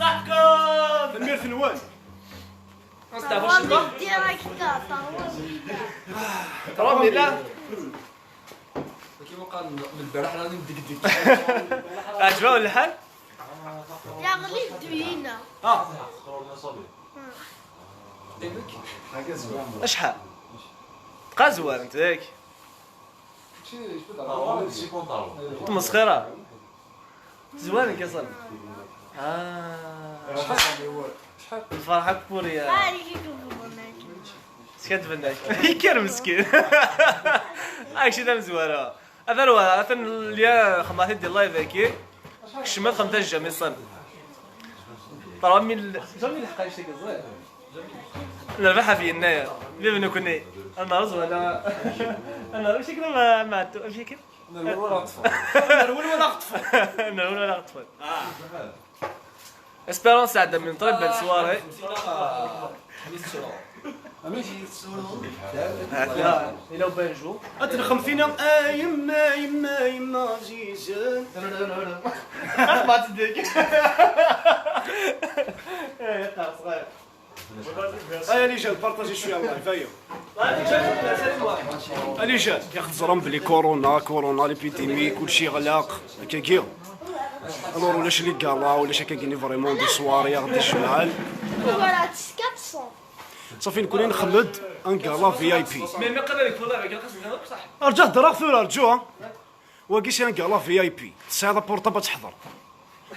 صحتكم. تنميرت نوال. نستعفو الشطة. Direct, par Rami, là. كيما قال من البارح راني مدقدق. عجبه ولا الحال؟ يا غليظ دوينا. اه. Acḥal? Tqazwar, nek yak. Tmesxira. Zwan nek aṣal. Ah. Lferḥ akk pur ya. Skaddben-ak. Yekker meskin. Akci d amezwara. Atan wa, atan lya xemma-t-id di live-agi. Kecmet xemta jjam iṣan. Ṭerwa mil, jami lḥeqqa yectaki ẓer. Nerbeḥ ɣef yennayer. Bib nekni. Ad nerreẓ wala, ad nerreẓ akken ma, ma ɛeddu. Amek akken? Nerwel wala ɣeṭṭfen. Nerwel wala ɣeṭṭfen. Nerwel wala ɣeṭṭfen. Espérons sɛedda une très belle soirée. Amek? Ila ubanju. Ad telxem fina, a yemma, yemma, yemma ɛzizen. Axmat ddek. Eh, yeqqar ṣɣir. Ay, les jeunes, partagez شوية اللايف، أيا. Les jeunes, yak teẓram belli كورونا، كورونا، l'épidémie، كلشي غلاق، هكاكي. Alors ulac les galas، ulac هكاكي فريمون des soirées غادي يجمعن. Voilà, quatre cents. صافي نكون نخمد un gala في آي بي. رجع هضره ثورة، رجوها. واقي c'est un gala في آي بي، تسعيض بورطابل تحضر.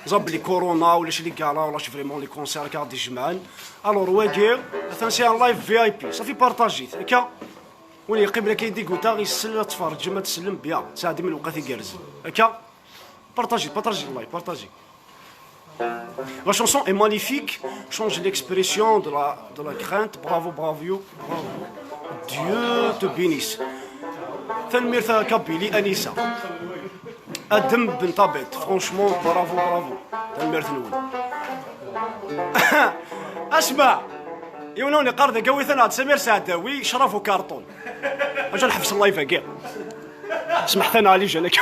زاب بلي كورونا ولا شي les galas ولا شي فريمون les concerts كاع غادي يجمعن. Alors واقي مثلا c'est un live في آي بي، صافي بارطاجيت هكا. وين يقيم لك يدي قلت غير يسل تفرج ما تسلم بيا، ساعدي من الوقت يقرز هكا. بارطاجي، بارطاجي اللايف، بارطاجي. La chanson est magnifique, change l'expression de la, de la crainte. Bravo, bravo, bravo. Dieu te bénisse. Tanemmirt a Kabylie, Anissa. Adem Ben Tabet, franchement, bravo, bravo. Tanemmirt-nwen. Asma! Yiwen ur iqqar deg awit-aneɣ-d Samir Saɛdawi, ccrab ukarṭun. Acu nḥebs live-agi? Smeḥt-aneɣ, les jeunes.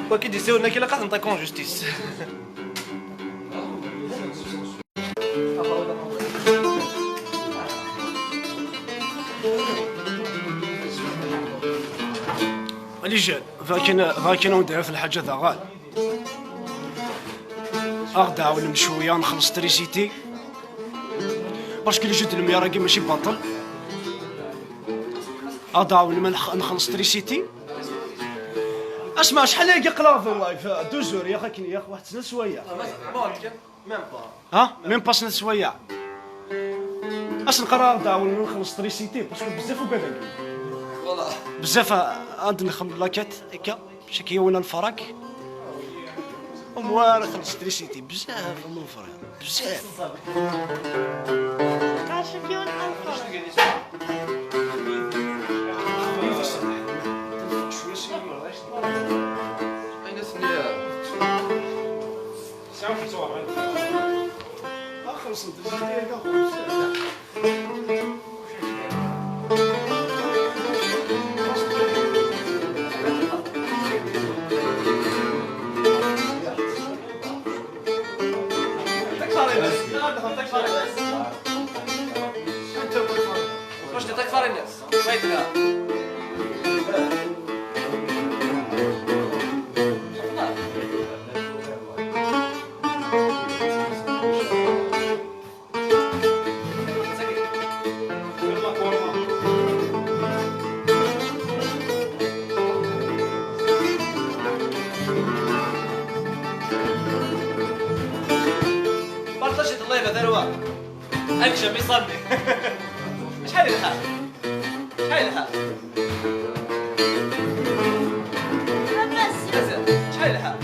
Quoi qu'il dise, on a qu'il a quand même justice. Allez, jeune, va qu'il a, va qu'il a un défi, le hadja d'Aral. Aɣ-d-ɛawnem cwiya, nxelleṣ trisiti. Parce que le jeu de lumière-agi mačči baṭel. Aɣ-d-ɛawnem ad nx-, nxelleṣ trisiti. Asma, acḥal aya aql-aɣ di live, deux heures, yax akken, yax waḥed snat swayeɛ. Même pas. Ha? Même pas snat swayeɛ. Asen qqareɣ ad d-ɛawnen ad nxelleṣ trisiti, parce que bezzaf ugaden. Voilà. Bezzaf a-, ad nxemmem lakat, akka, chaque yiwen alfarag. Umwar xelleṣ trisiti, bezzaf, am ufrag, bezzaf. Chaque yiwen alfarag. Ayen asen-nniɣ. واش تعطيك فارينيس؟ شوية لا. بارطاجي اللايف هذا رواق. هاك جا ميصلي. شحال الحال؟ شحال الحال؟ لاباس. مازال. شحال الحال؟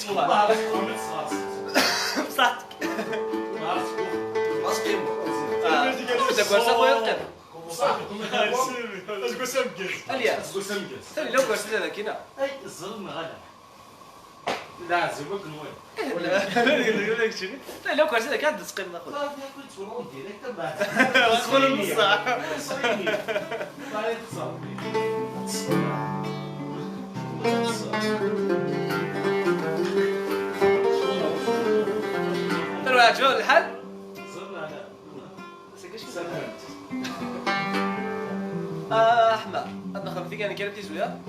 والله عرفت كومنت صغار. بصحتك. ما عرفت. ما تقيمو. آه. هذاك واش اخويا تقيم. بصح. اسكو سامكاز. الياس. اسكو سامكاز. ثاني لو كرسي هذا كينا. اي الظلم غلا. لا، زوجك نوي. لا، لا، لا، لا، لا، لا، لا، كرسي هذا كان تسقيم ناخذ. لا، لا، كنت في الروم ديريكت بعد. وصلوا للصح. صيني. تروح تشوف الحل؟ زرنا على. آه، أحمد، أنا خمتي كان كيلو تيزويا.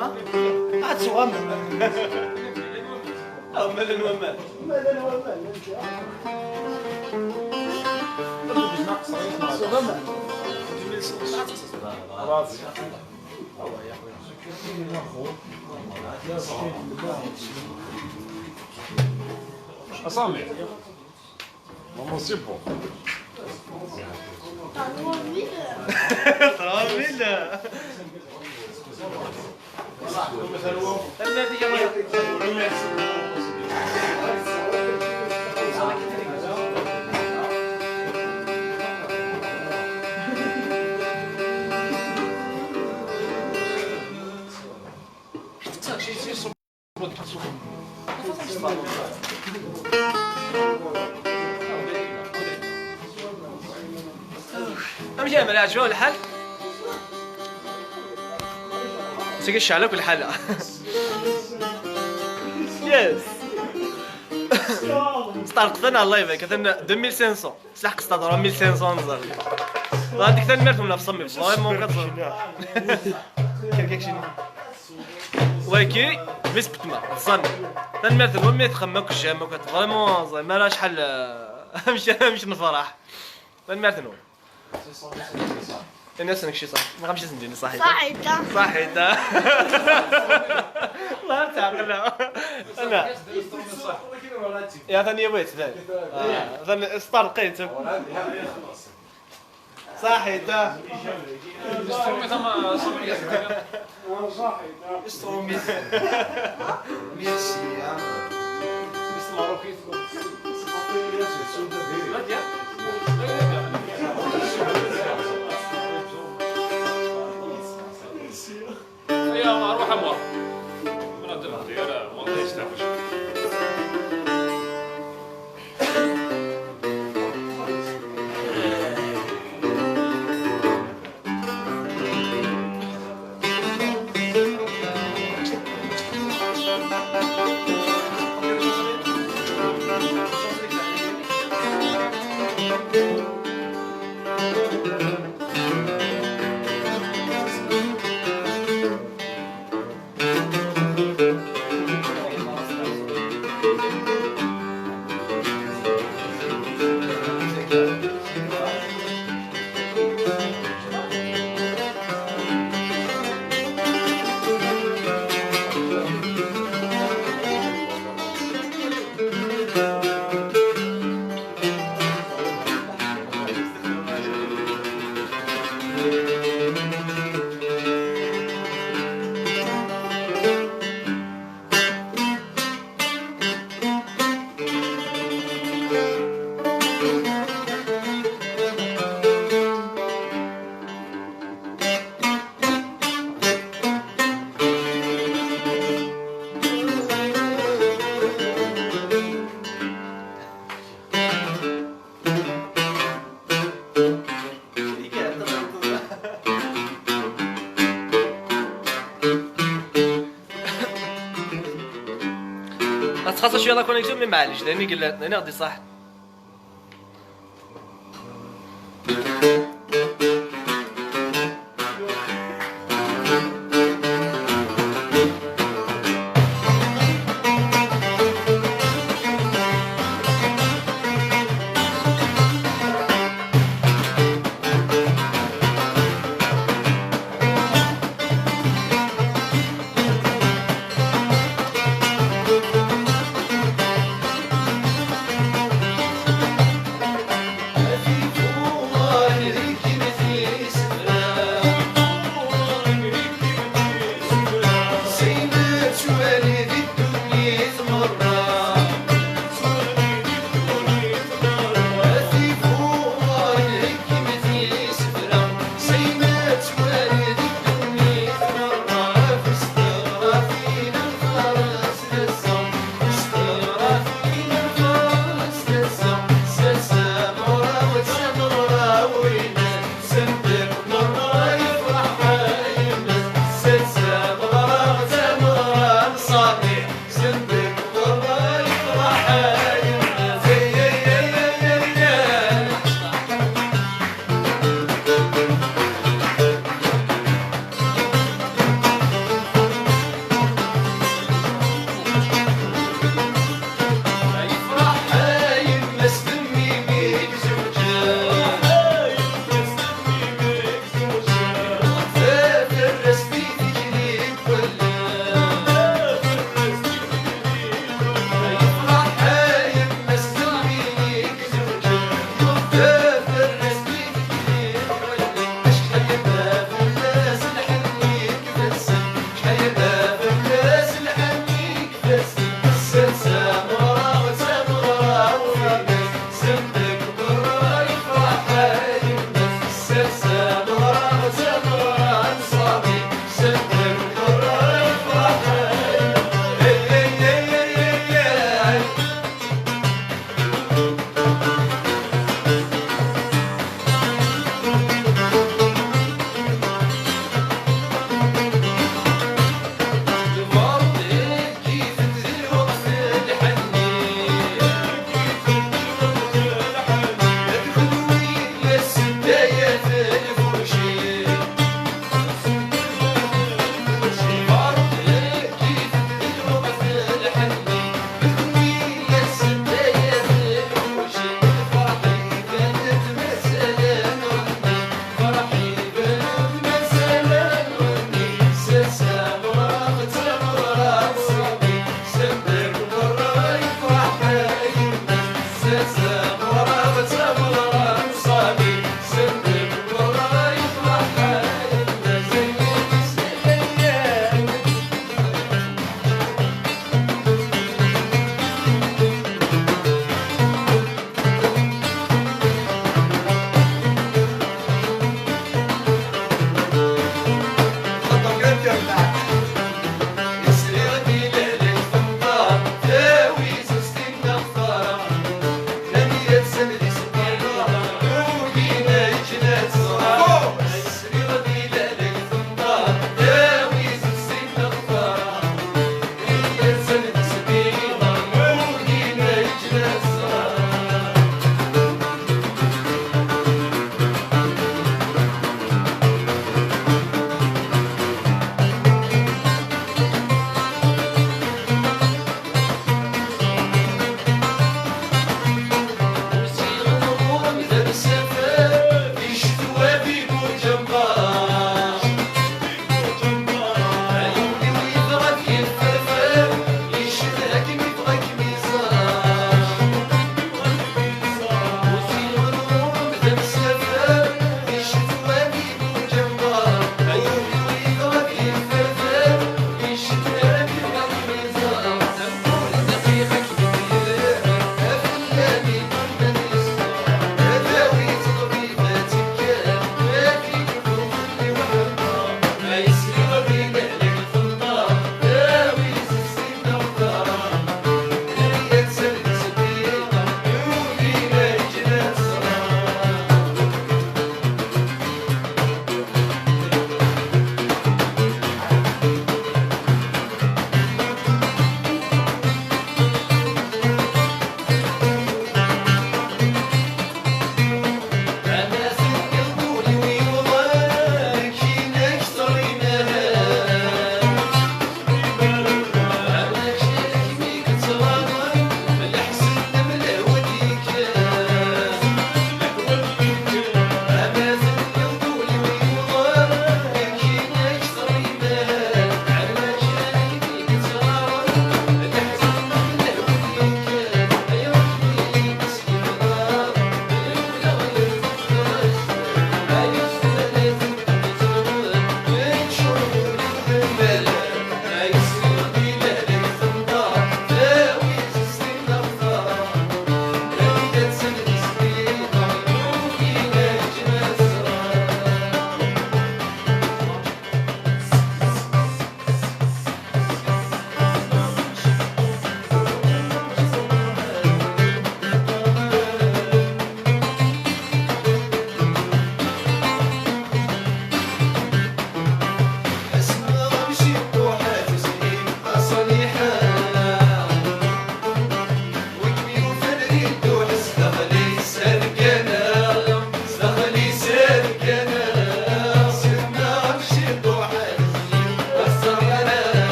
ها؟ واحد الصغامة. آه، مالا ومالا. مالا ومالا. خلاص. أصامي. ماما سي بون. طعموها مليح. طعموها مليح. امشي يا ملاك، شو الحل؟ تيجي الشعلة كل حالة. يس. استغرقتنا الله يبارك، مثلا ألفين وخمسمية. سلاح قصة ألفين وخمسمية نزل. غاديك تنمرت ولا في صمي، فريمون كتصل. كيف كيك شنو؟ ويكي، مس بتما، صمي. تنمرت المهم يتخمك الجامع، كانت فريمون زعما راه شحال، مش، مش نفرح. تنمرت نو. انا سنك شي صح، ما غمشي سنديني صحيح. صحيح. صحيح. الله تعقل. انا. يا ثاني بيت ثاني. آه، ثاني استار قيت. صحيح. استرومي ثم صبري يا سيدي. استرومي. ميرسي يا. ميرسي ماروكي. يا روح أموال. من هذا الديار، ما نقدرش نعرف. غتخاصها شويه لا كونيكسيون، مي معليش، لاني قلنا غادي صح.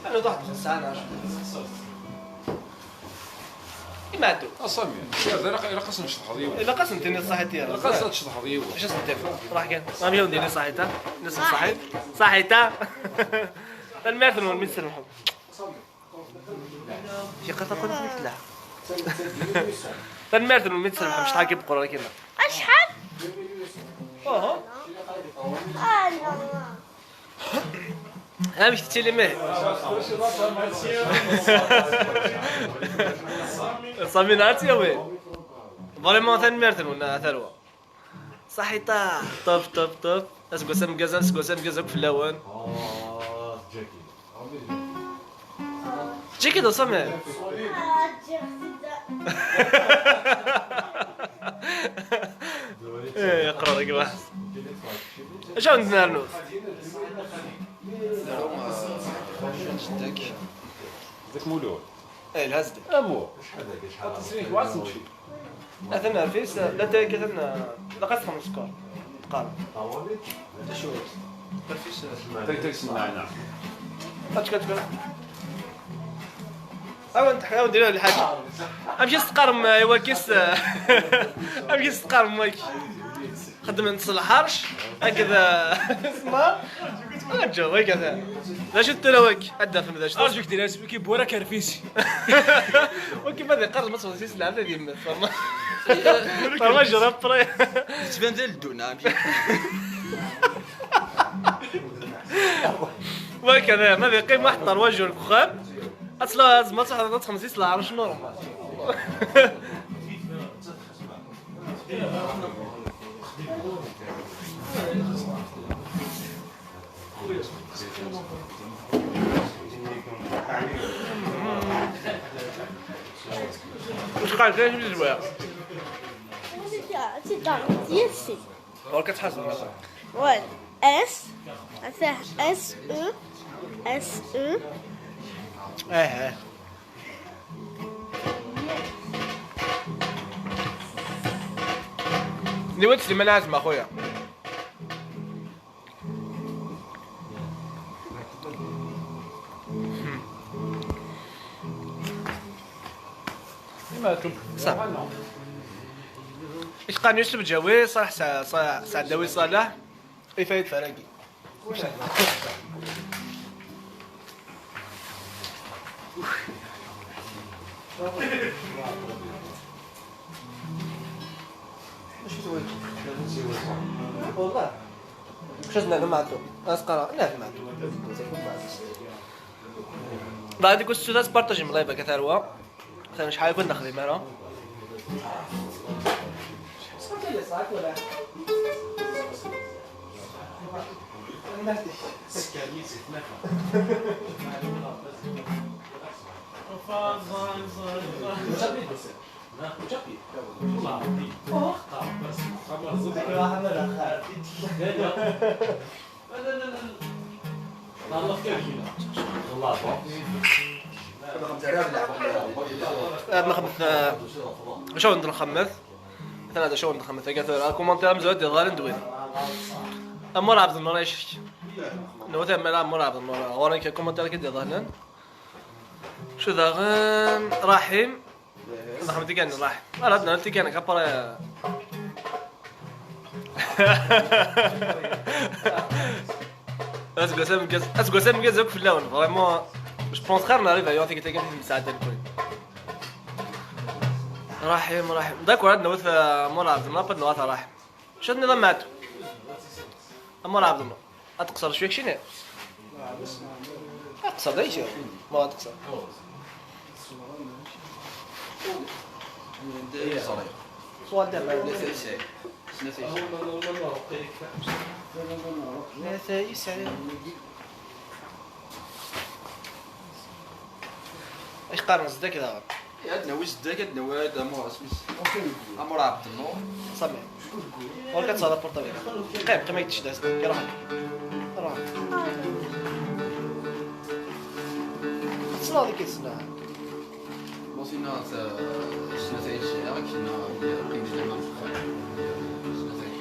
Anu taḥt xeṣṣan. Imɛeddu. A Sami, ilaq, ilaq ad s-necḍeḥ yiwen. Ilaq ad s-nini ṣaḥit yir. Ilaq ad s-tecḍeḥeḍ yiwen. Acu s-ndir? Ruḥ kan. Am yaw ndini ṣaḥit, ha? Nis ṣaḥit. Ṣaḥit, ha? Tanemmirt-nwen mi tsermḥem. Yeqqar taqbaylit tella. Tanemmirt-nwen mi tsermḥem, cṭeḥ akka beqqur ara kina. Acḥal? Uhu. Ah, la, la. Amek tettili mah? Sami neɣ ad tt-yawi. Vraiment tanemmirt-nwen a tarwa. Saḥita. Top, top, top. Aseggas ameggaz, aseggas ameggaz akk fell-awen. Jackie d Sami. Eh, yeqra deg waḥed. Acu ara d-nernu? Dak Mulud. Eh, lhaz-d. Amu. Atan ar fis, la tayakka tan, la qas xems sskeṛ. Qal. Acu? Ar fis. Tay, tay, semmeɛ, naɛam. Ačka, ačka. Awen teḥyaw diri lḥaǧa. Amek i s-teqqarem, eh, i wakis, eh, amek i s-teqqarem waki? Xedmen-t s lḥerc akked, eh, sma. Aǧaw, wagi atan. D acu d tura wagi? Ad d-tafem d acu. Arju k-d-iniɣ, wagi n wara kerfisi. Wagi ma d-iqqar ma txedmeḍ-it s lɛebd ad yemmet. Ferma, ferma jrab pré. Yettban d aleddun, ah, amek? Wagi atan, ma d-iqqim waḥed trois jours deg uxxam, ad tla-, ad txedmeḍ-it s lɛerc normal. Ur teqqareḍ ara d tizwara. Ɣur-k ad tḥasbeḍ. Wal. S. Atah S E. S E. Aha. Niwa d Sliman Ɛazem, a xuya. Sa. Iqqan Yusef Ǧawi, Ṣaleḥ Sa-, Sa-, Saɛdawi Ṣaleḥ, ifayed faragi. Acu twagi? Wallah. Acu ad nehdu meɛtu? Ad as-qqareɣ, nehdu meɛtu. Beɛd i kussut, ad tpartajem live akka tarwa. Atan acḥal i kun-nexdim ara. Ad nxemmet, eh, acu ad nxemmet? Atan ad acu ad nxemmet, akka tura, akumantir amezwaru ad d-iḍalen d win. Amur Ɛebdennur, ay cek. Nwet amar Amur Ɛebdennur, ɣur-k akumantir akka d-iḍalen. Acu daɣen? Raḥim. Nxeddem tikan, raḥ. Ara d-nerr tikan, après. Aseggas ameggaz, aseggas ameggaz akk fell-awen. Vraiment, je pense xir n arrive à ticket tikan i temsɛedda nekni. Raḥim, raḥim. D'accord, ad nwet, euh, Amur Ɛebdennur, après ad nwet raḥim. Acu tenniḍ a Maɛtu? Amur Ɛebdennur. Ad teqṣer cwiya keččini? Ad teqṣer d aysi. Ma ad teqṣer. Anda ay ẓriɣ? Snat ay sɛiɣ. Snat ay sɛiɣ. Snat ay sɛiɣ. Acu qqaren zeddak daɣen? Ad nawi zeddak, ad nawi ad Amur, isem-is Amur Ɛebdennur. Sami. Ɣur-k ad tesɛuḍ apurṭabil. Qqim, qqim, ad k-d-tecdas. Ruḥ. Ruḥ. Tessneḍ i k-id-sneɣ. Bon, sinna, euh, snat ay sɛiɣ, sinna, euh, qqim s laman f uxxam. Snat ay.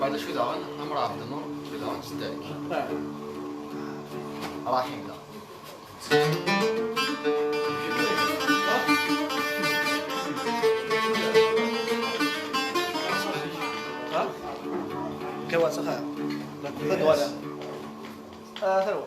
Baɛd acu daɣen, Amur Ɛebdennur, acu daɣen, zeddak. Ah. Raḥila. Qiwa saxa. La, la, voilà. Ah, c'est bon.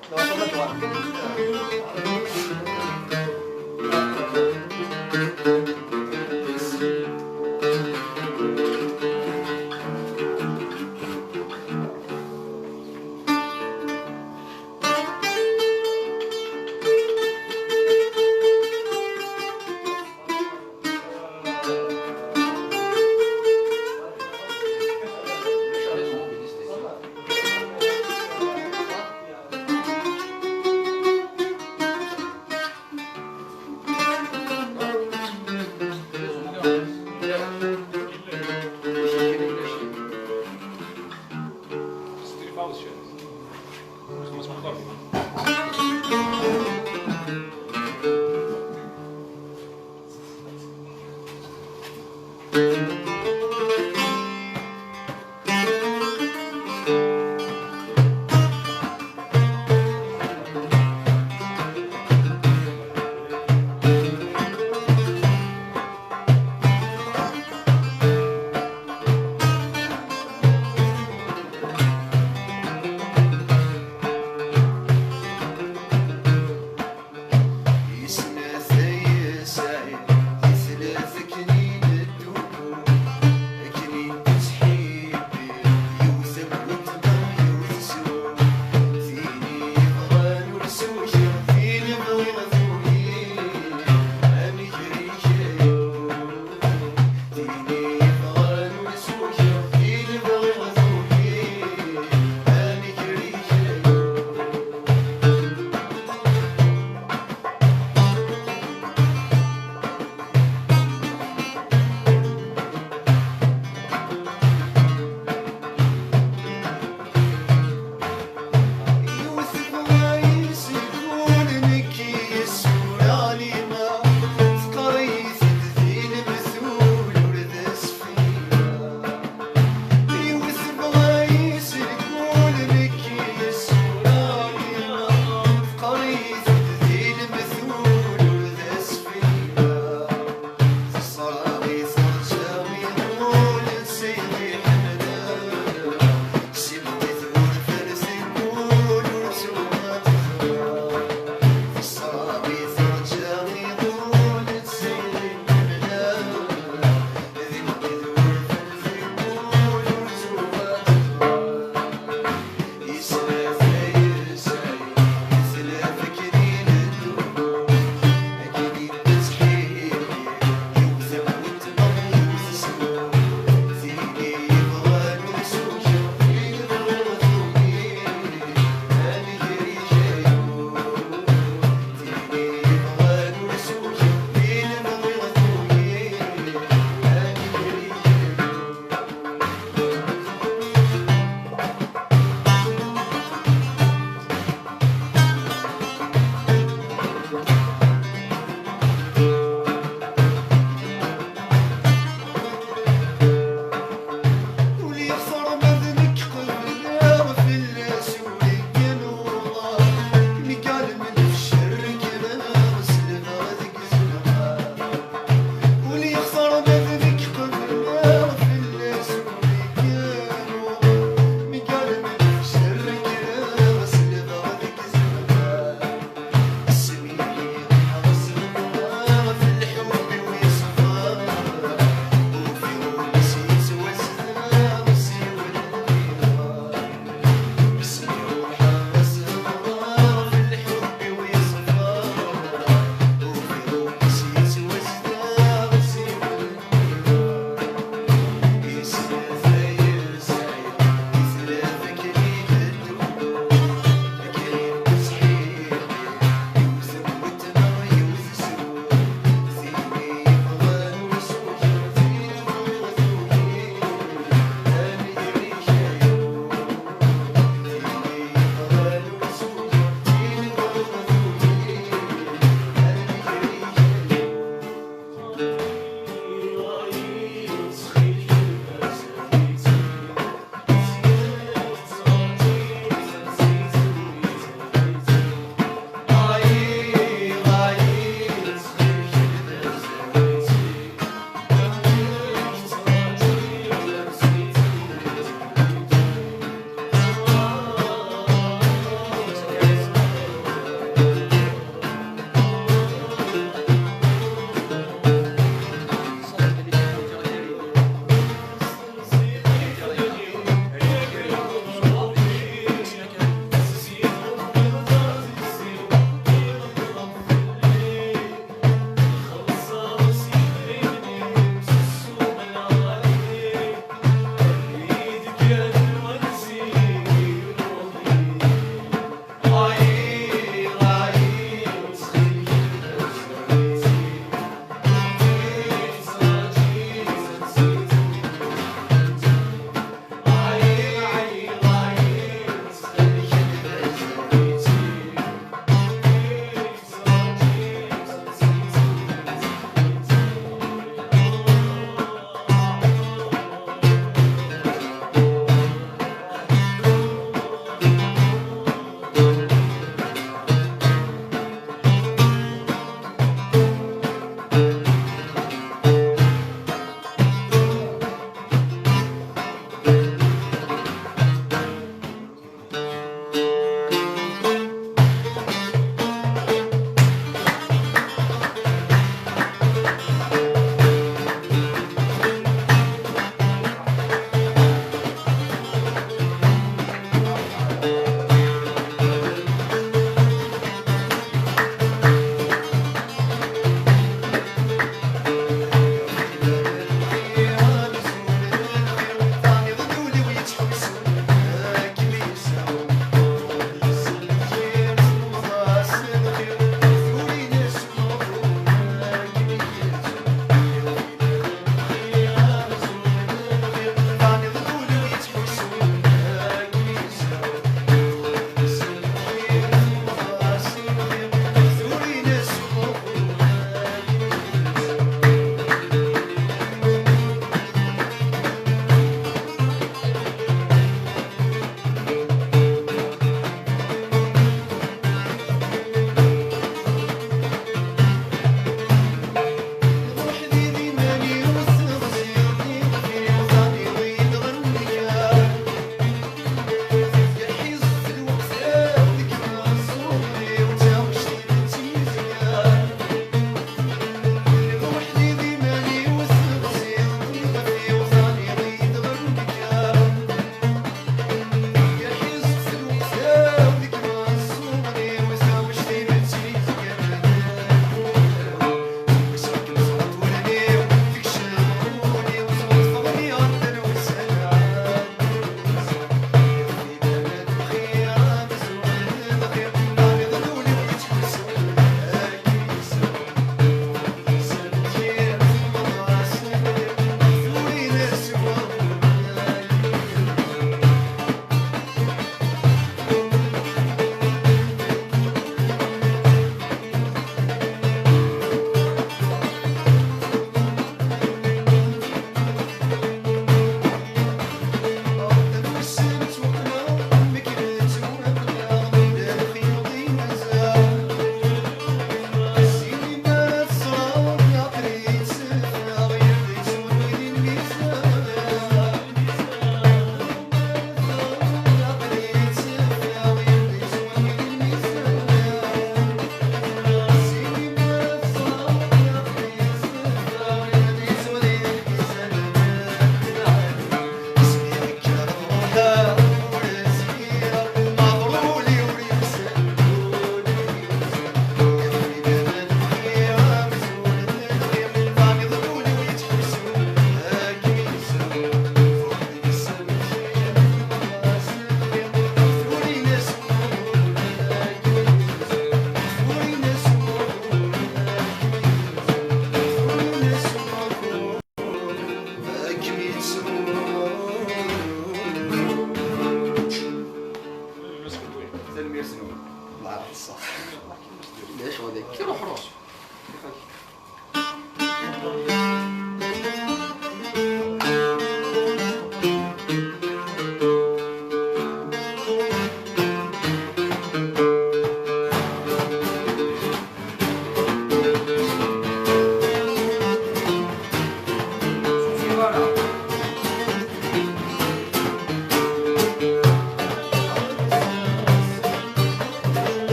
ليش غادي؟ كي روح روح.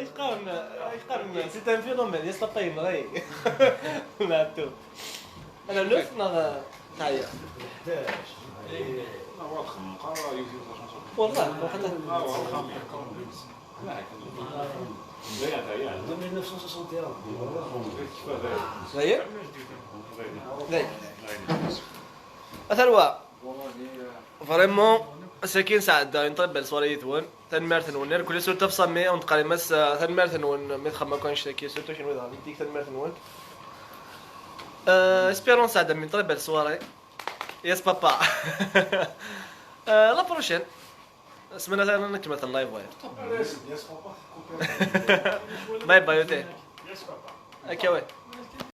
ايش قارن ايش قارن c'est un phénomène يا سطاي مري. Matou. Ana luf neɣ teɛya? Wallah, wallah. Dayen? Dayen. Ata lwa. Vraiment, ass-agi nesɛedda une très belle soirée yid-wen. Tanemmirt-nwen. Irkel surtout ɣef Sami, ur neqqar i mas, euh, tanemmirt-nwen mi txemmem akk annect-agi, surtout kenwi daɣen, dik tanemmirt-nwen. Euh, espérons nesɛedda une très belle soirée. Yes, papa. Euh, la prochaine. Ssmana tayeḍ ad nkemmel live, ouais. Bye bye, ok. Ok, ouais.